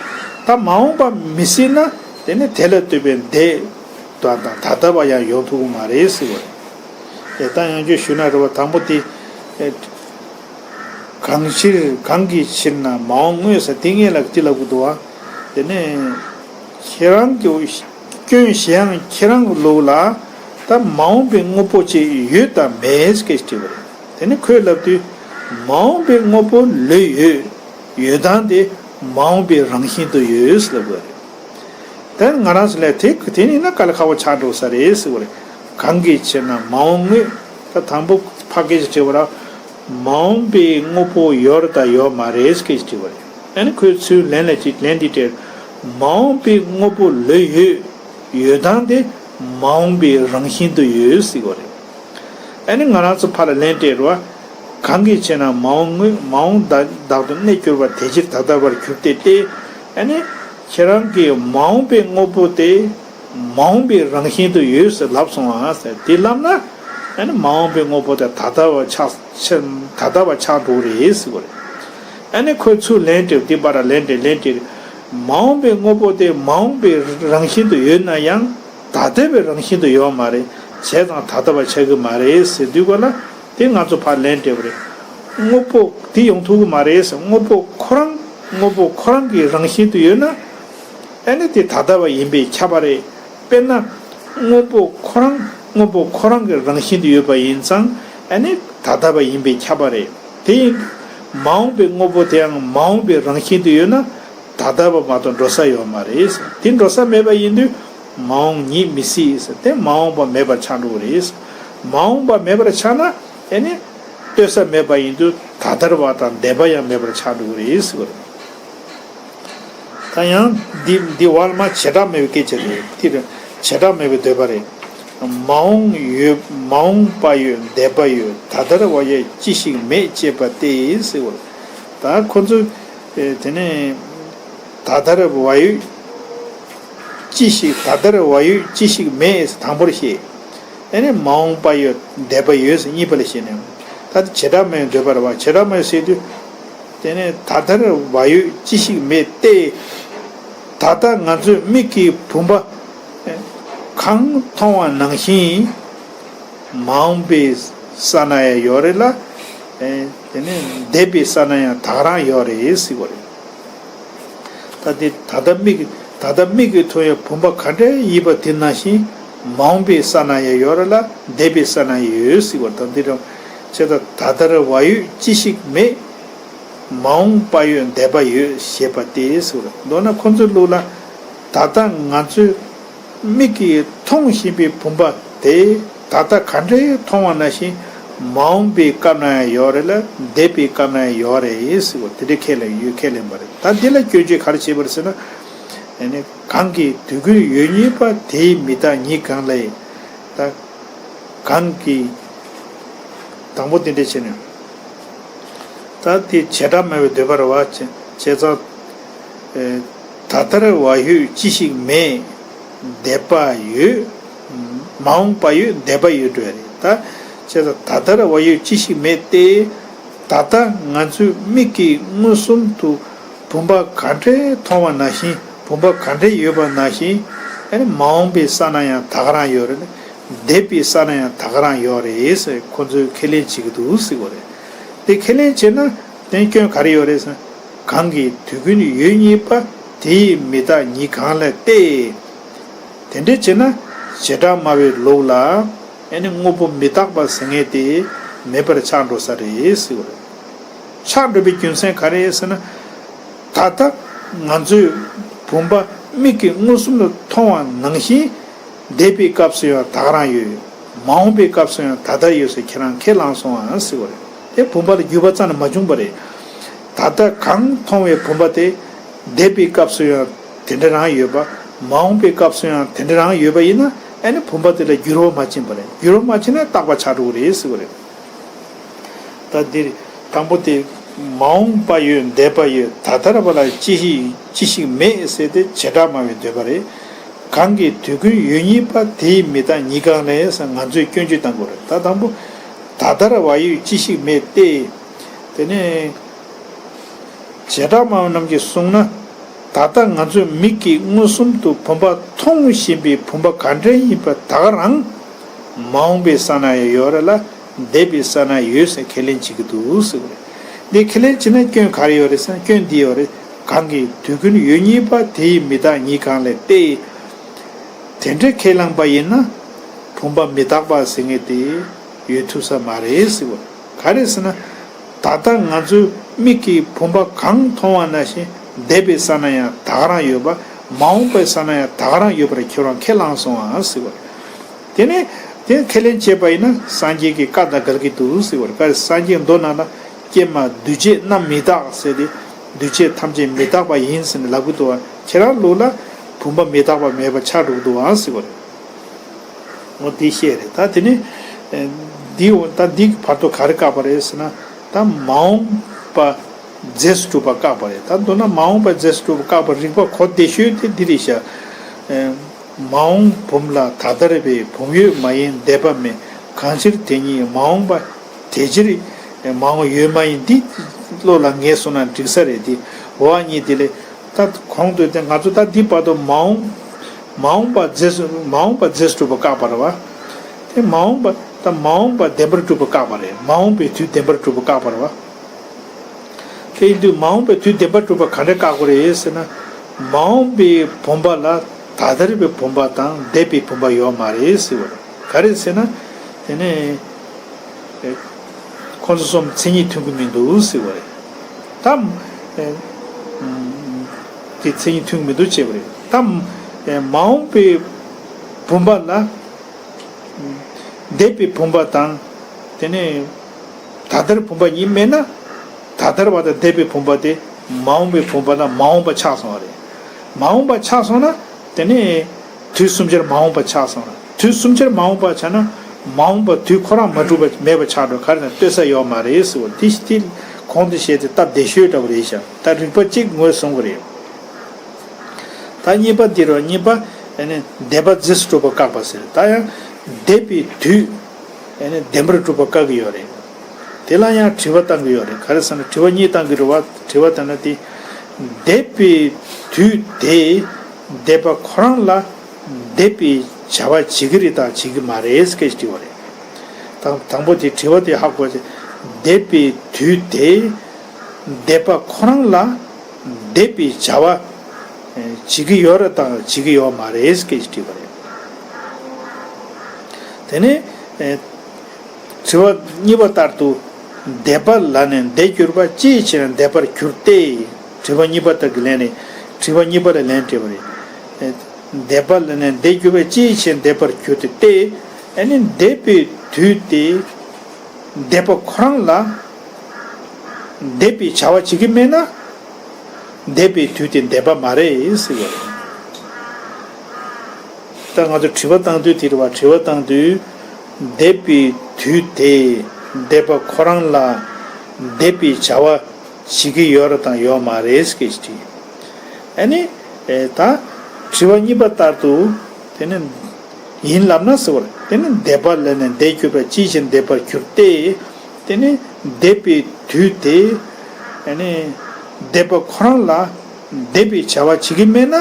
ད་མ་འོངས་པ་མི་སྲིད་ན་དེ་ནི་དེ་ལ་ལྟོས་པའི་འདས་དང་ད་ལྟ་བ་ཡང་ཡོང་ཐུབ་ཀྱི་མ་རེད་ཟེར་བ་རེད། ད་ཡང་བསྐྱར་ཞུས་ན་རེད་བ། དང་པོ་དེ། གང་ཕྱིར་གང་གི་ཕྱིར་ན་མ་འོངས་དངོས་ཟེར་དེ་སྔོན་ལ་དེ་ལབ་དགོས་འདུག་བ། དེ་ནས་ཁྱེད་རང་གི་སྐྱོན་གཞན་ཡང་ཁྱེད་རང་གི་ལུགས་ལ་ད་མ་འོངས་པའི་དངོས་པོ་ཅིག་ཡོད་དམ་མེད་ཟེར་སྐད་ཅིག་དྲིས་པ་རེད། དེ་ནས་ཁོས་ལབ་དུས། མ་འོངས་པའི་དངོས་པོ་ལོས་ཡོད། ཡོད་སྟངས་དེ་མ་འོངས་པའི་རང་བཞིན་དུ་ཡོད་ཟེར་ལབ་དགོས་རེད། དེ་ང་རང་ཚོ་ལས་དེ་དེ་ནི་ན་དཀའ་ལས་ཁག་པོ་ཆགས་འགྲོ་ས་རེད་ཟེར་བ་རེད། གང་གི་ཕྱིར་ན་མ་འོངས་དངོས། ད་དང་པོ་ཕ་སྐད་ཅིག་དྲིས་པ་ར། མ་འོངས་པའི་དངོས་པོ་ཡོད་རེད་དམ་ཡོད་མ་རེད་སྐད་ཅིག་དྲིས་པ་རེད། ཨ་ནི་ཁོས་ཚུར་ལན་ལ་ཅིག་ལན་འདི་སྤྲད། མ་འོངས་པའི་དངོས་པོ་ལོས་ཡོད། ཡོད་སྟངས་དེ་མ་འོངས་པའི་རང་བཞིན་དུ་ཡོད་ཟེར་བ་རེད། ཨ་ནི་ང་རང་ཚོ་ཕར་ལ་ལན་སྤྲད་རོགས། གང་གི་ཕྱིར་ན་མ་འོངས་དངོས་མ་འོངས་བདག་བདག་ཏུ་གནས་གྱུར་པ་དེ་ཕྱིར་ད་ལྟ་བར་གྱུར་ཏེ་སྟེ། ཨ་ནི་ཁྱེད་རང་གིས་མ་འོངས་པའི་དངོས་པོ་དེ་མ་འོངས་པའི་རང་བཞིན་དུ་ཡོད་ཟེར་ལབ་སོང་ཨ་ཟེར། དེ་ལབ་ན་ཨ་ནི་མ་འོངས་པའི་དངོས་པོ་དེ་ད་ལྟ་བ་ཆགས་ཆ་ད་ལྟ་བ་ཆགས་འགྲོ་གི་རེད་ཟེར་བ་རེད། ཨ་ནི་ཁོས་ཚུར་ལན་སྤྲད། དེ་པར་ལན་སྤྲད་ལན་སྤྲད། མ་འོངས་པའི་དངོས་པོ་དེ་མ་འོངས་པའི་རང་བཞིན་དུ་ཡོད་ན་ཡང་ད་ལྟ་བའི་རང་བཞིན་དུ་ཡོད་མ་རེད། བྱས་ཙང་ད་ལྟ་བ་ཆགས་ཀྱི་མ་རེད་ཟེར་དུས་ག་ལ་དེ་ང་ཚོ་ཕར་ལན་སྤྲད་པ་རེད། དངོས་པོ་དེ་ཡོང་ཐུབ་ཀྱི་མ་རེད་ཟེར། དངོས་པོ་ཁོ་རང་དངོས་པོ་ཁོ་རང་གི་རང་བཞིན་དུ་ཡོད་ན་ཨ་ནི་དེ་ད་ལྟ་བ་ཡིན་པས་ཁྱབ་པ་རེད། དཔེར་ན་དངོས་པོ་ཁོ་རང་དངོས་པོ་ཁོ་རང་གི་རང་བཞིན་དུ་ཡོད་པ་ཡིན་ཙང་ཨ་ནི་ད་ལྟ་བ་ཡིན་པས་ཁྱབ་པ་རེད། དེ་ཡིན་མ་འོངས་པའི་དངོས་པོ་དེའང་མ་འོངས་པའི་རང་བཞིན་དུ་ཡོད་ན་ད་ལྟ་བ་མ་གཏོགས་འགྲོ་ས་ཡོད་མ་རེད། དེ་འགྲོ་ས་མེད་པ་ཡིན་དུས་མ་འོངས་ཉིད་མི་སྲིད། དེ་མ་འོངས་པ་མེད་པར་ཆགས་འགྲོ་གི་རེད། མ་འོངས་པ་མེད་པར་ཆགས་ན་ཨ་ནི་ལྟོས་ས་མེད་པ་ཡིན་དུས་ད་ལྟར་བ་དང་འདས་པ་ཡང་མེད་པར་ཆགས་འགྲོ་གི་རེད་ཟེར་བ་རེད། ད་ཡང་འདི་འདི་བར་མ་བྱེ་བྲག་སྨྲ་བའི་སྐད་ཆ་རེད། འདི་རེད། བྱེ་བྲག་སྨྲ་བའི་འདོད་པ་རེད། མ་འོངས་ཡོད། མ་འོངས་པ་ཡོད། འདས་པ་ཡོད། ད་ལྟར་བ་ཡོད་ཅི་ཞིག་མེད་ཅེས་པ་སྟེ་ཟེར་བ་རེད། ད་ཁོ་ཚོས་ཨེ་དེ་ནས་ད་ལྟར་བ་ཡོད་ཅི་ཞིག་ད་ལྟར་བ་ཡོད་ཅི་ཞིག་མེད་དང་པོར་བཤད། ཨ་ནི་མ་འོངས་པ་ཡོད། འདས་པ་ཡོད་ཟེར་གཉིས་པ་ལ་བཤད་ནས། ད་དེ་བྱེ་བྲག་སྨྲ་བའི་འདོད་པ་རེད་བ། བྱེ་བྲག་སྨྲ་བའི་ཟེར་དུས། དེ་ནས་ད་ལྟར་བ་ཡོད་ཅི་ཞིག་མེད་སྟེ། ད་ལྟ་ང་ཚོས་མིག་གིས་བུམ་པ་གང་མཐོང་བ་ནང་བཞིན་མ་འོངས་པའི་ས་ན་ཡང་ཡོད་རེད་ལ། དེ་ནས་འདས་པའི་ས་ན་ཡང་ད་ག་རང་ཡོད་རེད་ཟེར་བ་རེད། ད་དེ་ད་ལྟ་མིག་ད་ལྟ་མིག་གིས་མཐོང་བའི་བུམ་པ་ག་འདྲ་ཡིན་པ་དེ་ནང་བཞིན་མ་འོངས་པའི་ས་ན་ཡང་ཡོད་རེད་ལ་འདས་པའི་ས་ན་ཡང་ཡོད་ཟེར་བ་དང་དེ་འདྲ། ཅེས་དང་། ད་ལྟར་བག་ཡོད་ཅི་ཞིག་མེད། མ་འོངས་པ་ཡོད་འདས་པ་ཡོད་ཞེས་པ་སྟེ་ཟེར་བ་རེད། མདོར་ན་ཁོ་ཚོའི་ལུགས་ལ་ད་ལྟ་ང་ཚོས་མིག་གིས་མཐོང་བཞིན་པའི་བུམ་པ་དེ་ད་ལྟ་ག་འདྲའི་མཐོང་བ་ནང་བཞིན་མ་འོངས་པའི་སྐབས་ན་ཡང་ཡོད་རེད་ལ་འདས་པའི་སྐབས་ན་ཡང་ཡོད་རེད་ཟེར་བ་དེ་འདྲའི་ཁས་ལེན་ཡོད། ཁས་ལེན་པ་རེད། ད་འདི་ལ་སྐྱོན་བརྗོད་ག་རེ་བྱས་པ་རེད་ཟེར་ན། ཨ་ནི་གང་གིས་དུས་ཀུན་ཡོད་ཉིད་པ་དེའི་མི་རྟག་ཉིད་གང་ལས། ད་གང་གིས། དང་པོ་དེ་འདྲ་བྱས་ནས། ད་དེ་བྱེ་བྲག་སྨྲ་བའི་འདོད་པ་རེད་བ། བྱས་བྱས་ཙང་། ཨེ། ད་ལྟར་བག་ཡོད་ཅི་ཞིག་མེད། འདས་པ་ཡོད། མ་འོངས་པ་ཡོད་འདས་པ་ཡོད་འགྲོ་ཡ་རེད། ད་བྱས་ཙང་ད་ལྟར་བག་ཡོད་ཅི་ཞིག་མེད་དེ། ད་ལྟ་ང་ཚོའི་མིག་གིས་མངོན་སུམ་དུ་བུམ་པ་ག་འདྲའི་མཐོང་བ་ནང་བཞིན། བུམ་པ་ག་འདྲའི་ཡོད་པ་ནང་བཞིན། ཨ་ནི་མ་འོངས་པའི་ས་ན་ཡང་ད་ག་རང་ཡོད་རེད། འདས་པའི་ས་ན་ཡང་ད་ག་རང་ཡོད་རེད་ཟེར་ཁོ་ཚོས་ཁས་ལེན་བྱེད་ཀྱི་འདུག་ཟེར་བ་རེད། དེ་ཁས་ལེན་བྱས་ན་དེ་སྐྱོན་ག་རེ་ཡོད་རེད་ཟེར་ན། གང་གིས་དུས་ཀུན་ཡོད་ཉིད་པ་དེའི་མི་རྟག་ཉིད་གང་ལས་ཏེ། དེ་འདྲ་བྱས་ན་བྱེ་བྲག་སྨྲ་བའི་ལུགས་ལ། ཨ་ནི་དངོས་པོ་མི་རྟག་པ་ཟེར་མཁན་དེ་མེད་པར་ཆགས་འགྲོ་ས་རེད་ཟེར་བ་རེད། ཆགས་འགྲོ་བའི་རྒྱུ་མཚན་ག་རེ་ཟེར་ན། ད་ལྟ་ང་ཚོས་བུམ་པ་མིག་གིས་མངོན་སུམ་དུ་མཐོང་བ་ནང་བཞིན་འདས་པའི་སྐབས་སུ་ཡང་ད་ག་རང་ཡོད། མ་འོངས་པའི་སྐབས་སུ་ཡང་ད་ལྟ་ཡོད་ཟེར་ཁྱེད་རང་ཁས་བླངས་སོང་ཨ་ཟེར་བ་རེད། དེ་བུམ་པ་ལ་འགྱུར་བ་རྩ་ནས་མ་བྱུང་བ་རེད། ད་ལྟ་གང་མཐོང་བའི་བུམ་པ་དེ་འདས་པའི་སྐབས་སུ་ཡང་དེ་འདྲ་རང་ཡོད་པ། མ་འོངས་པའི་སྐབས་སུ་ཡང་དེ་འདྲ་རང་ཡོད་པ་ཡིན་ན། ཨ་ནི་བུམ་པ་དེ་ལ་འགྱུར་བ་མ་ཕྱིན་པ་རེད། འགྱུར་བ་མ་ཕྱིན་ན་རྟག་པ་ཆགས་འགྲོ་གི་རེད་ཟེར་བ་རེད། ད་འདིར་དང་པོ་དེ། མ་འོངས་པ་ཡོད་འདས་པ་ཡོད་ད་ལྟར་བ་ལ་ཅི་ཞིག་ཅི་ཞིག་མེད་ཟེར་ཏེ་བྱེ་བྲག་སྨྲ་བའི་འདོད་པ་རེད། གང་གིས་དུས་ཀུན་ཡོད་ཉིད་པ་དེའི་མི་རྟག་ཉིད་གང་ལས་ཟེར་ང་ཚོས་སྐྱོན་བརྗོད་བཏང་དགོས་རེད། ད་དང་པོ་ད་ལྟར་བ་ཡོད་ཅི་ཞིག་མེད་དེ། དེ་ནས་བྱེ་བྲག་སྨྲ་བ་རྣམས་ཀྱིས་གསུངས་ན། ད་ལྟ་ང་ཚོའི་མིག་གིས་མངོན་སུམ་དུ་བུམ་པ་མཐོང་བཞིན་པའི་བུམ་པ་ག་འདྲ་ཡིན་པ་ད་ག་རང་མ་འོངས་པའི་ས་ན་ཡང་ཡོད་རེད་ལ། འདས་པའི་ས་ན་ཡོད་ཟེར་ཁས་ལེན་བྱེད་ཀྱི་འདུག་ཟེར་བ་རེད། འདི་ཁས་ལེན་བྱེད་ན་སྐྱོན་ག་རེ་ཡོད་རེད་ཟེར་ན། སྐྱོན་འདི་ཡོད་རེད། གང་གིས་དུས་ཀུན་ཡོད་ཉིད་པ་དེའི་མི་རྟག་ཉིད་གང་ལས་ཏེ། དེ་འདྲ་ཁས་བླངས་པ་ཡིན་ན་བུམ་པ་མི་རྟག་པ་ཟེར་མཁན་དེ་ཡོད་ཐུབ་ས་མ་རེད་ཟེར་བ། ག་རེ་ཟེར་ན། ད་ལྟ་ང་ཚོའི་མིག་གིས་བུམ་པ་གང་མཐོང་བ་ནང་བཞིན་འདས་པའི་ས་ན་ཡང་ད་ག་རང་ཡོད་པ། མ་འོངས་པའི་ས་ན་ཡང་ད་ག་རང་ཡོད་པར་ཁྱོད་རང་ཁས་བླངས་སོང་ཨ་ཟེར་བ་རེད། དེ་ནས་དེ་ཁས་ལེན་བྱས་པ་ཡིན་ན་སངས་རྒྱས་ཀྱི་བཀའ་དང་འགལ་གྱི་འདུག་ཟེར་བ་རེད། བཀའ་སངས་རྒྱས་མདོ་ནང་ན་ཀྱེ་མ་འདུས་བྱས་རྣམས་མི་རྟག་ཟེར་ཏེ། འདུས་བྱས་ཐམས་ཅད་མི་རྟག་པ་ཡིན་ཟེར་ནས་ལབ་ཀྱི་འདུག་བ། ཁྱེད་རང་ལུགས་ལ་བུམ་པ་མི་རྟག་པ་མེད་པ་ཆགས་འགྲོ་གི་འདུག་ཨང་ཟེར་བ་རེད། འོ་འདི་བཤད་རེད། ད་དེ་ནས་འདི་འོ་ད་འདི་བར་དུ་ག་རེ་བཀག་པ་རེད་ཟེར་ན། ད་མ་འོངས་པ་རྫས་སུ་གྲུབ་པ་བཀག་པ་རེད། ད་མདོར་ན་མ་འོངས་པ་རྫས་སུ་གྲུབ་པ་བཀག་པ་རིགས་པ་གོ་བདེ་ཤོས་དེ་འདི་རེད་ཤག་མ་འོངས་བུམ་ལ་ད་ལྟར་བའི་བུམ་ཡོད་མ་ཡིན་འདས་པ་མེད། གང་ཕྱིར་དེ་ཉིད་མ་འོངས་པ་དེ་ཕྱིར་མ་འོངས་ཡོད་མ་ཡིན། འདི་བློ་ལ་ངེས་སོང་ན་འགྲིག་ས་རེད། དེ་འོ་བ་གཉིས་དེ་ལས་ད་གོང་དུ་དེ་ང་ཚོ་ད་འདི་བར་དུ་མ་འོངས་མ་འོངས་པ་རྫས་སུ་མ་འོངས་པ་རྫས་སུ་གྲུབ་པ་བཀག་པ་རེད་བ། དེ་མ་འོངས་པ་ད་མ་འོངས་པ་བདེན་པར་གྲུབ་པ་བཀག་པ་རེད། མ་འོངས་པའི་དུས་བདེན་པར་གྲུབ་པ་བཀག་པ་རེད་བ། དེ་ཡིན་དུས་མ་འོངས་པའི་དུས་བདེན་པར་གྲུབ་པ་ག་འདྲ་བཀག་དགོས་རེད་ཟེར་ན། མ་འོངས་པའི་བུམ་པ་ལ་ད་ལྟར་བའི་བུམ་པ་དང་འདས་པའི་བུམ་པ་ཡོད་མ་རེད་ཟེར་བ་རེད། ག་རེ་ཟེར་ན། དེ་ནས་ཁོང་ཚོ་གསུམ་མཚན་ཉིད་མཐུན་གྱི་མི་འདུག་ཟེར་བ་རེད། ད་དེ་མཚན་ཉིད་མཐུན་གྱི་མི་འདུག་ཅེས་པ་རེད། ད་མ་འོངས་པའི་བུམ་པ་ལ། འདས་པའི་བུམ་པ་དང་། དེ་ནས་ད་ལྟར་བུམ་པ་གཉིས་མེད་ན། ད་ལྟར་བ་དང་འདས་པའི་བུམ་པ་དེ་མ་འོངས་པའི་བུམ་པ་ལ་མ་འོངས་པ་ཆགས་སོང་བ་རེད། མ་འོངས་པ་ཆགས་སོང་ན་དེ་ནས་དུས་གསུམ་ཆར་མ་འོངས་པ་ཆགས་སོང་ན། དུས་གསུམ་ཆར་མ་འོངས་པ་ཆགས་ན་མ་འོངས་པ་དུས་ཁོ་རང་མ་གྲུབ་པ་མེད་པ་ཆགས་འགྲོ། ག་རེ་ན་ལྟོས་ས་ཡོད་མ་རེད་ཟེར་བ་དེ་དེ་གོང་དུ་བཤད་དེ་སྟབས་བདེ་ཤོས་འདྲ་བོ་རེད་ཤག་ད་རིགས་པ་གཅིག་ངོས་བཟུང་གི་རེད། ད་གཉིས་པ་འདི་རུ་གཉིས་པ་ཨ་ནི་འདས་པ་རྫས་སུ་གྲུབ་པ་བཀག་པ་ཟེར། ད་ཡང་འདས་པའི་དུས་ཨ་ནི་བདེན་པར་གྲུབ་པ་བཀག་གི་ཡོད་རེད། དེ་ལ་ཡང་དྲི་བ་བཏང་གི་ཡོད་རེད། ག་རེ་ཟེར་ན་དྲི་བ་གཉིས་བཏང་གི་རེད་བ། དྲི་བ་དེ་ན་དེ་འདས་པའི་དུས་དེ་འདས་པ་ཁོ་རང་ལ་འདས་པའི་བྱ་བ་བྱེད་ཀྱི་རེད་དང་བྱེད་ཀྱི་མ་རེད་སྐད་ཅིག་དྲི་བ་རེད། དང་དང་པོ་དེ་དྲི་བ་དེ་ཧ་གོ་ཚེ་འདས་པའི་དུས་དེ་འདས་པ་ཁོ་རང་ལ་འདས་པའི་བྱ་བ་བྱེད་ཀྱི་ཡོད་རེད་དང་བྱེད་ཀྱི་ཡོད་མ་རེད་སྐད་ཅིག་དྲིས་པ་རེད། དེ་ནས་ཨེ། དྲི་བ་གཉིས་པ་ལྟར་དུ། འདས་པ་ལ་ནི་འདས་གྱུར་པ་ཅིའི་ཕྱིར་འདས་པར་གྱུར་ཏེ། དྲི་བ་གཉིས་པ་ལྟར་གྱི་ལན་རེད། དྲི་བ་གཉིས་པ་ལ་ལན་སྤྲད་པ་རེད། འདས་པ་ལ་ནི་འདས་གྱུར་པ་ཅིའི་ཕྱིར་འདས་པར་གྱུར་ཏེ། ཏེ། ཨ་ནི་འདས་པའི་དུས་དེ། འདས་པ་ཁོ་རང་ལ་འདས་པའི་བྱ་བ་བྱེད་ཀྱི་མེད་ན། འདས་པའི་དུས་དེ་འདས་པ་མ་རེད་ཟེར་བ་རེད། ད་ང་ཚོ་དྲི་བ་བཏང་དུས་དེ་རེད་བ། དྲི་བ་བཏང་དུས། འདས་པའི་དུས་དེ་འདས་པ་ཁོ་རང་ལ་འདས་པའི་བྱ་བ་བྱེད་ཀྱི་ཡོད་རེད་དང་ཡོད་མ་རེད་ཟེར་གྱི་དྲིས། ཨ་ནི། ཨེ། ད་དྲི་བ་གཉིས་པ་ལྟར་དུ། དེ་ནི་ཡིན་ལབ་ན་ཟེར་བ་རེད། དེ་ནི་འདས་པ་ལ་ནི་འདས་གྱུར་པ་ཅིའི་ཕྱིར་འདས་པར་གྱུར་ཏེ། དེ་ནི་འདས་པའི་དུས་དེ། ཨ་ནི། འདས་པ་ཁོ་རང་ལ་འདས་པའི་བྱ་བ་བྱེད་ཀྱི་མེད་ན།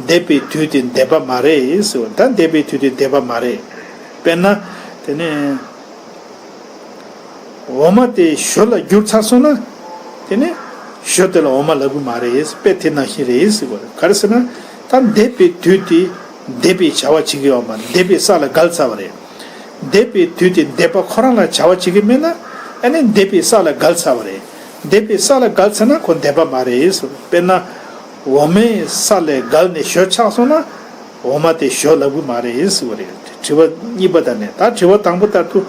འདས་པའི་དུས་དེ་འདས་པ་མ་རེད་ཟེར་བ། ད་འདས་པའི་དུས་དེ་འདས་པ་མ་རེད། དཔེར་ན། དེ་ནི། འོ་མ་དེ་ཞོ་ལ་འགྱུར་ཚར་སོང་ན། དེ་ནི་ཞོ་དེ་ལ་འོ་མ་ལབ་གི་མ་རེད། དཔེ་དེ་ནང་བཞིན་རེད་ཟེར་བ་རེད། ག་རེ་ཟེར་ན། ད་འདས་པའི་དུས་དེ་འདས་པའི་བྱ་བ་བྱེད་ཀྱི་ཡོད་མ་རེད། འདས་པའི་ས་ལ་བརྒལ་ཚར་བ་རེད། འདས་པའི་དུས་དེ་འདས་པ་ཁོ་རང་ལ་བྱ་བ་བྱེད་ཀྱི་མེད་ན། ཨ་ནི་འདས་པའི་ས་ལ་བརྒལ་ཚར་བ་རེད། འདས་པའི་ས་ལ་བརྒལ་ཚར་ན་ཁོ་འདས་པ་མ་རེད་ཟེར་བ་རེད། དཔེར་ན། འོ་མའི་ས་ལས་བརྒལ་ནས་ཞོ་ཆགས་སོང་ན། འོ་མ་དེ་ཞོ་ལབ་གི་མ་རེད་ཟེར་བ་རེད། དྲི་བ་གཉིས་པ་དང་ནི། ད་དྲི་བ་དང་པོ་ལྟར་དུ།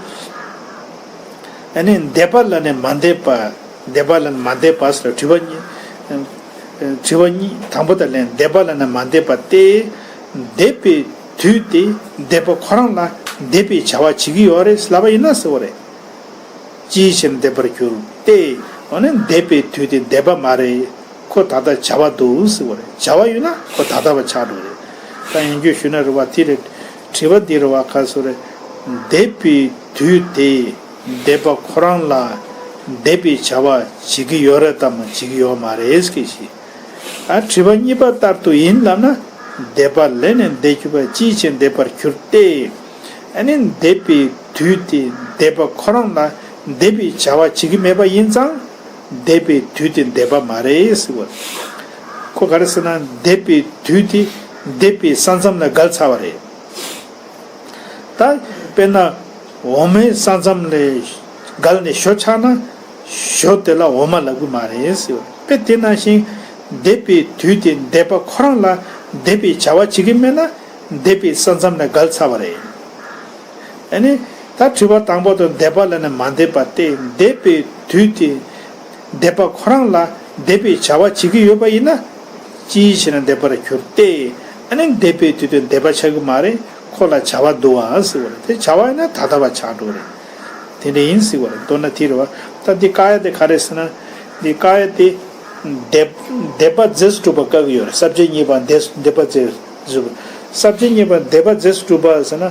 ཨ་ནི་འདས་པ་ལ་ནི་མ་འདས་པ། འདས་པ་ལ་ནི་མ་འདས་པ་ཟེར། དྲི་བ་གཉིས། དྲི་བ་གཉིས། དང་པོ་དང་ལན། འདས་པ་ལ་ནི་མ་འདས་པ་སྟེ། འདས་པའི་དུས་དེ་འདས་པ་ཁོ་རང་ལ་འདས་པའི་བྱ་བ་བྱེད་ཀྱི་ཡོད་རེད་ལབ་པ་ཡིན་ན་ཟེར་བ་རེད། ཅིའི་ཕྱིར་འདས་པར་གྱུར་ཏེ། འོ་ན་འདས་པའི་དུས་དེ་འདས་པ་མ་རེད། ཁོ་ད་ལྟ་བྱ་བ་འདུག་ཟེར་བ་རེད། བྱ་བ་ཡོད་ན་ཁོ་ད་ལྟ་བ་ཆགས་འགྲོ་གི་རེད། ད་ཡིན་རྒྱུ་ཞུས་ན་རེད་བ། དེ་རེད། དྲི་བ་འདི་རེད་བ། ག་ཟེར་རེད། འདས་པའི་དུས་དེ་འདས་པ་ཁོ་རང་ལ་འདས་པའི་བྱ་བ་བྱེད་ཀྱི་ཡོད་རེད་དམ་བྱེད་ཀྱི་ཡོད་མ་རེད་ཟེར་གྱི་ཞིག་ཨ། དྲི་བ་གཉིས་པ་ལྟར་དུ་ཡིན་ལབ་ན། འདས་པ་ལས་ནི་འདས་གྱུར་པ་ཅིའི་ཕྱིར་འདས་པར་གྱུར་ཏེ། ཨ་ནི་འདས་པའི་དུས་དེ་འདས་པ་ཁོ་རང་ལ་འདས་པའི་བྱ་བ་བྱེད་ཀྱི་མེད་པ་ཡིན་ཙང་། འདས་པའི་དུས་དེ་འདས་པ་མ་རེད་ཟེར་བ། ཁོ་ག་རེ་ཟེར་ན། འདས་པའི་དུས་དེ་འདས་པའི་ས་མཚམས་ལ་བརྒལ་ཚར་བ་རེད། ད་དཔེར་ན། འོ་མའི་ས་མཚམས་ལས་བརྒལ་ནས་ཞོ་ཆགས་ན། ཞོ་དེ་ལ་འོ་མ་ལབ་གི་མ་རེད་ཟེར་བ། དཔེ་དེ་ནང་བཞིན། འདས་པའི་དུས་དེ་འདས་པ་ཁོ་རང་ལ་འདས་པའི་བྱ་བ་བྱེད་ཀྱི་མེད་ན། འདས་པའི་ས་མཚམས་ལས་བརྒལ་ཚར་བ་རེད། ཨ་ནི། ད་དྲི་བ་དང་པོ་དང་འདས་པ་ལ་ནི་མ་འདས་པ་སྟེ། འདས་པའི་དུས་དེ་འདས་པ་ཁོ་རང་ལ་འདས་པའི་བྱ་བ་བྱེད་ཀྱི་ཡོད་པ་ཡིན་ན། ཅིའི་ཕྱིར་འདས་པར་གྱུར་ཏེ། ཨ་ནི་འདས་པའི་དུས་དེ་འདས་པ་ཆགས་ཀྱི་མ་རེད། ཁོ་ལ་བྱ་བ་འདུག་ཨ་ཟེར་བ་རེད། དེ་བྱ་བ་ཡིན་ན་ད་ལྟ་བ་ཆགས་འགྲོ་གི་རེད། དེ་འདྲ་ཡིན་ཟེར་བ་རེད། མདོར་ན་དེ་རེད་བ། ད་འདི་བཀག་ཡ་དེ་ག་རེ་ཟེར་ན། འདི་བཀག་ཡ་དེ། འདས། འདས་པ་རྫས་སུ་གྲུབ་པ་བཀག་གི་ཡོད་རེད། ས་བཅད་གཉིས་པ་འདས་འདས་པ་རྫས་སུ་གྲུབ་པ། ས་བཅད་གཉིས་པ་འདས་པ་རྫས་སུ་གྲུབ་པ་ཟེར་ན།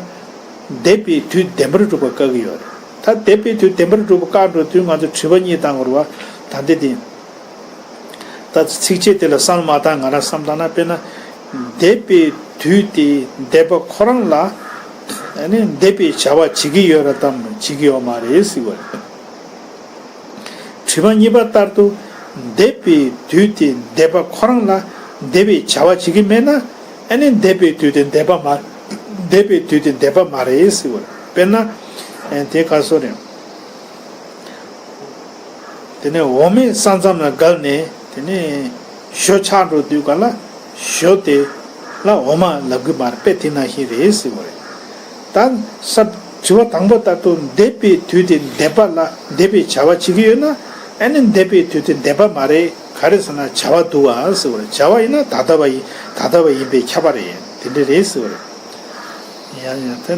འདས་པའི་དུས་བདེན་པར་གྲུབ་པ་བཀག་གི་ཡོད་རེད། ད་འདས་པའི་དུས་བདེན་པར་གྲུབ་པ་བཀག་འགྲོ་དུས་ང་ཚོ་དྲི་བ་གཉིས་བཏང་དགོས་རེད་བ། ད་འདི་དེ། ད་ཚིགས་བཅད་དེ་ལ་བསམ་བློ་མ་བཏང་། ང་རང་བསམ་བཏང་ན། དཔེར་ན། འདས་པའི་དུས་དེ་འདས་པ་ཁོ་རང་ལ། ཨ་ནི་འདས་པའི་བྱ་བ་བྱེད་ཀྱི་ཡོད་རེད་དམ་བྱེད་ཀྱི་ཡོད་མ་རེད་ཟེར་བ་རེད། དྲི་བ་གཉིས་པ་ལྟར་དུ། འདས་པའི་དུས་དེ་འདས་པ་ཁོ་རང་ལ་འདས་པའི་བྱ་བ་བྱེད་ཀྱི་མེད་ན། ཨ་ནི་འདས་པའི་དུས་དེ་འདས་པ་མ། འདས་པའི་དུས་དེ་འདས་པ་མ་རེད་ཟེར་བ་རེད། དཔེར་ན། ཨ། དེ་ག་ཟེར་རེད། དེ་ནས་འོ་མའི་ས་མཚམས་ལ་བརྒལ་ནས། དེ་ནས་ཞོ་ཆགས་འགྲོ་དུས་ག་ལ་ཞོ་དེ་ལ་འོ་མ་ལབ་གི་མ་རེད། དཔེ་དེ་ནང་བཞིན་རེད་ཟེར་བ་རེད། ད་ས། དྲི་བ་དང་པོ་ལྟར་དུ། འདས་པའི་དུས་དེ་འདས་པ་ལ་འདས་པའི་བྱ་བ་བྱེད་ཀྱི་ཡོད་ན། ཨ་ནི་འདས་པའི་དུས་དེ་འདས་པ་མ་རེད། ག་རེ་ཟེར་ན་བྱ་བ་འདུག་ཨ་ཟེར་བ་རེད། བྱ་བ་ཡིན་ན་ད་ལྟ་བ་ཡིན། ད་ལྟ་བ་ཡིན་པས་ཁྱབ་པ་རེད། དེ་འདྲ་རེད་ཟེར་བ་རེད། ཡང་ཡང་དེ།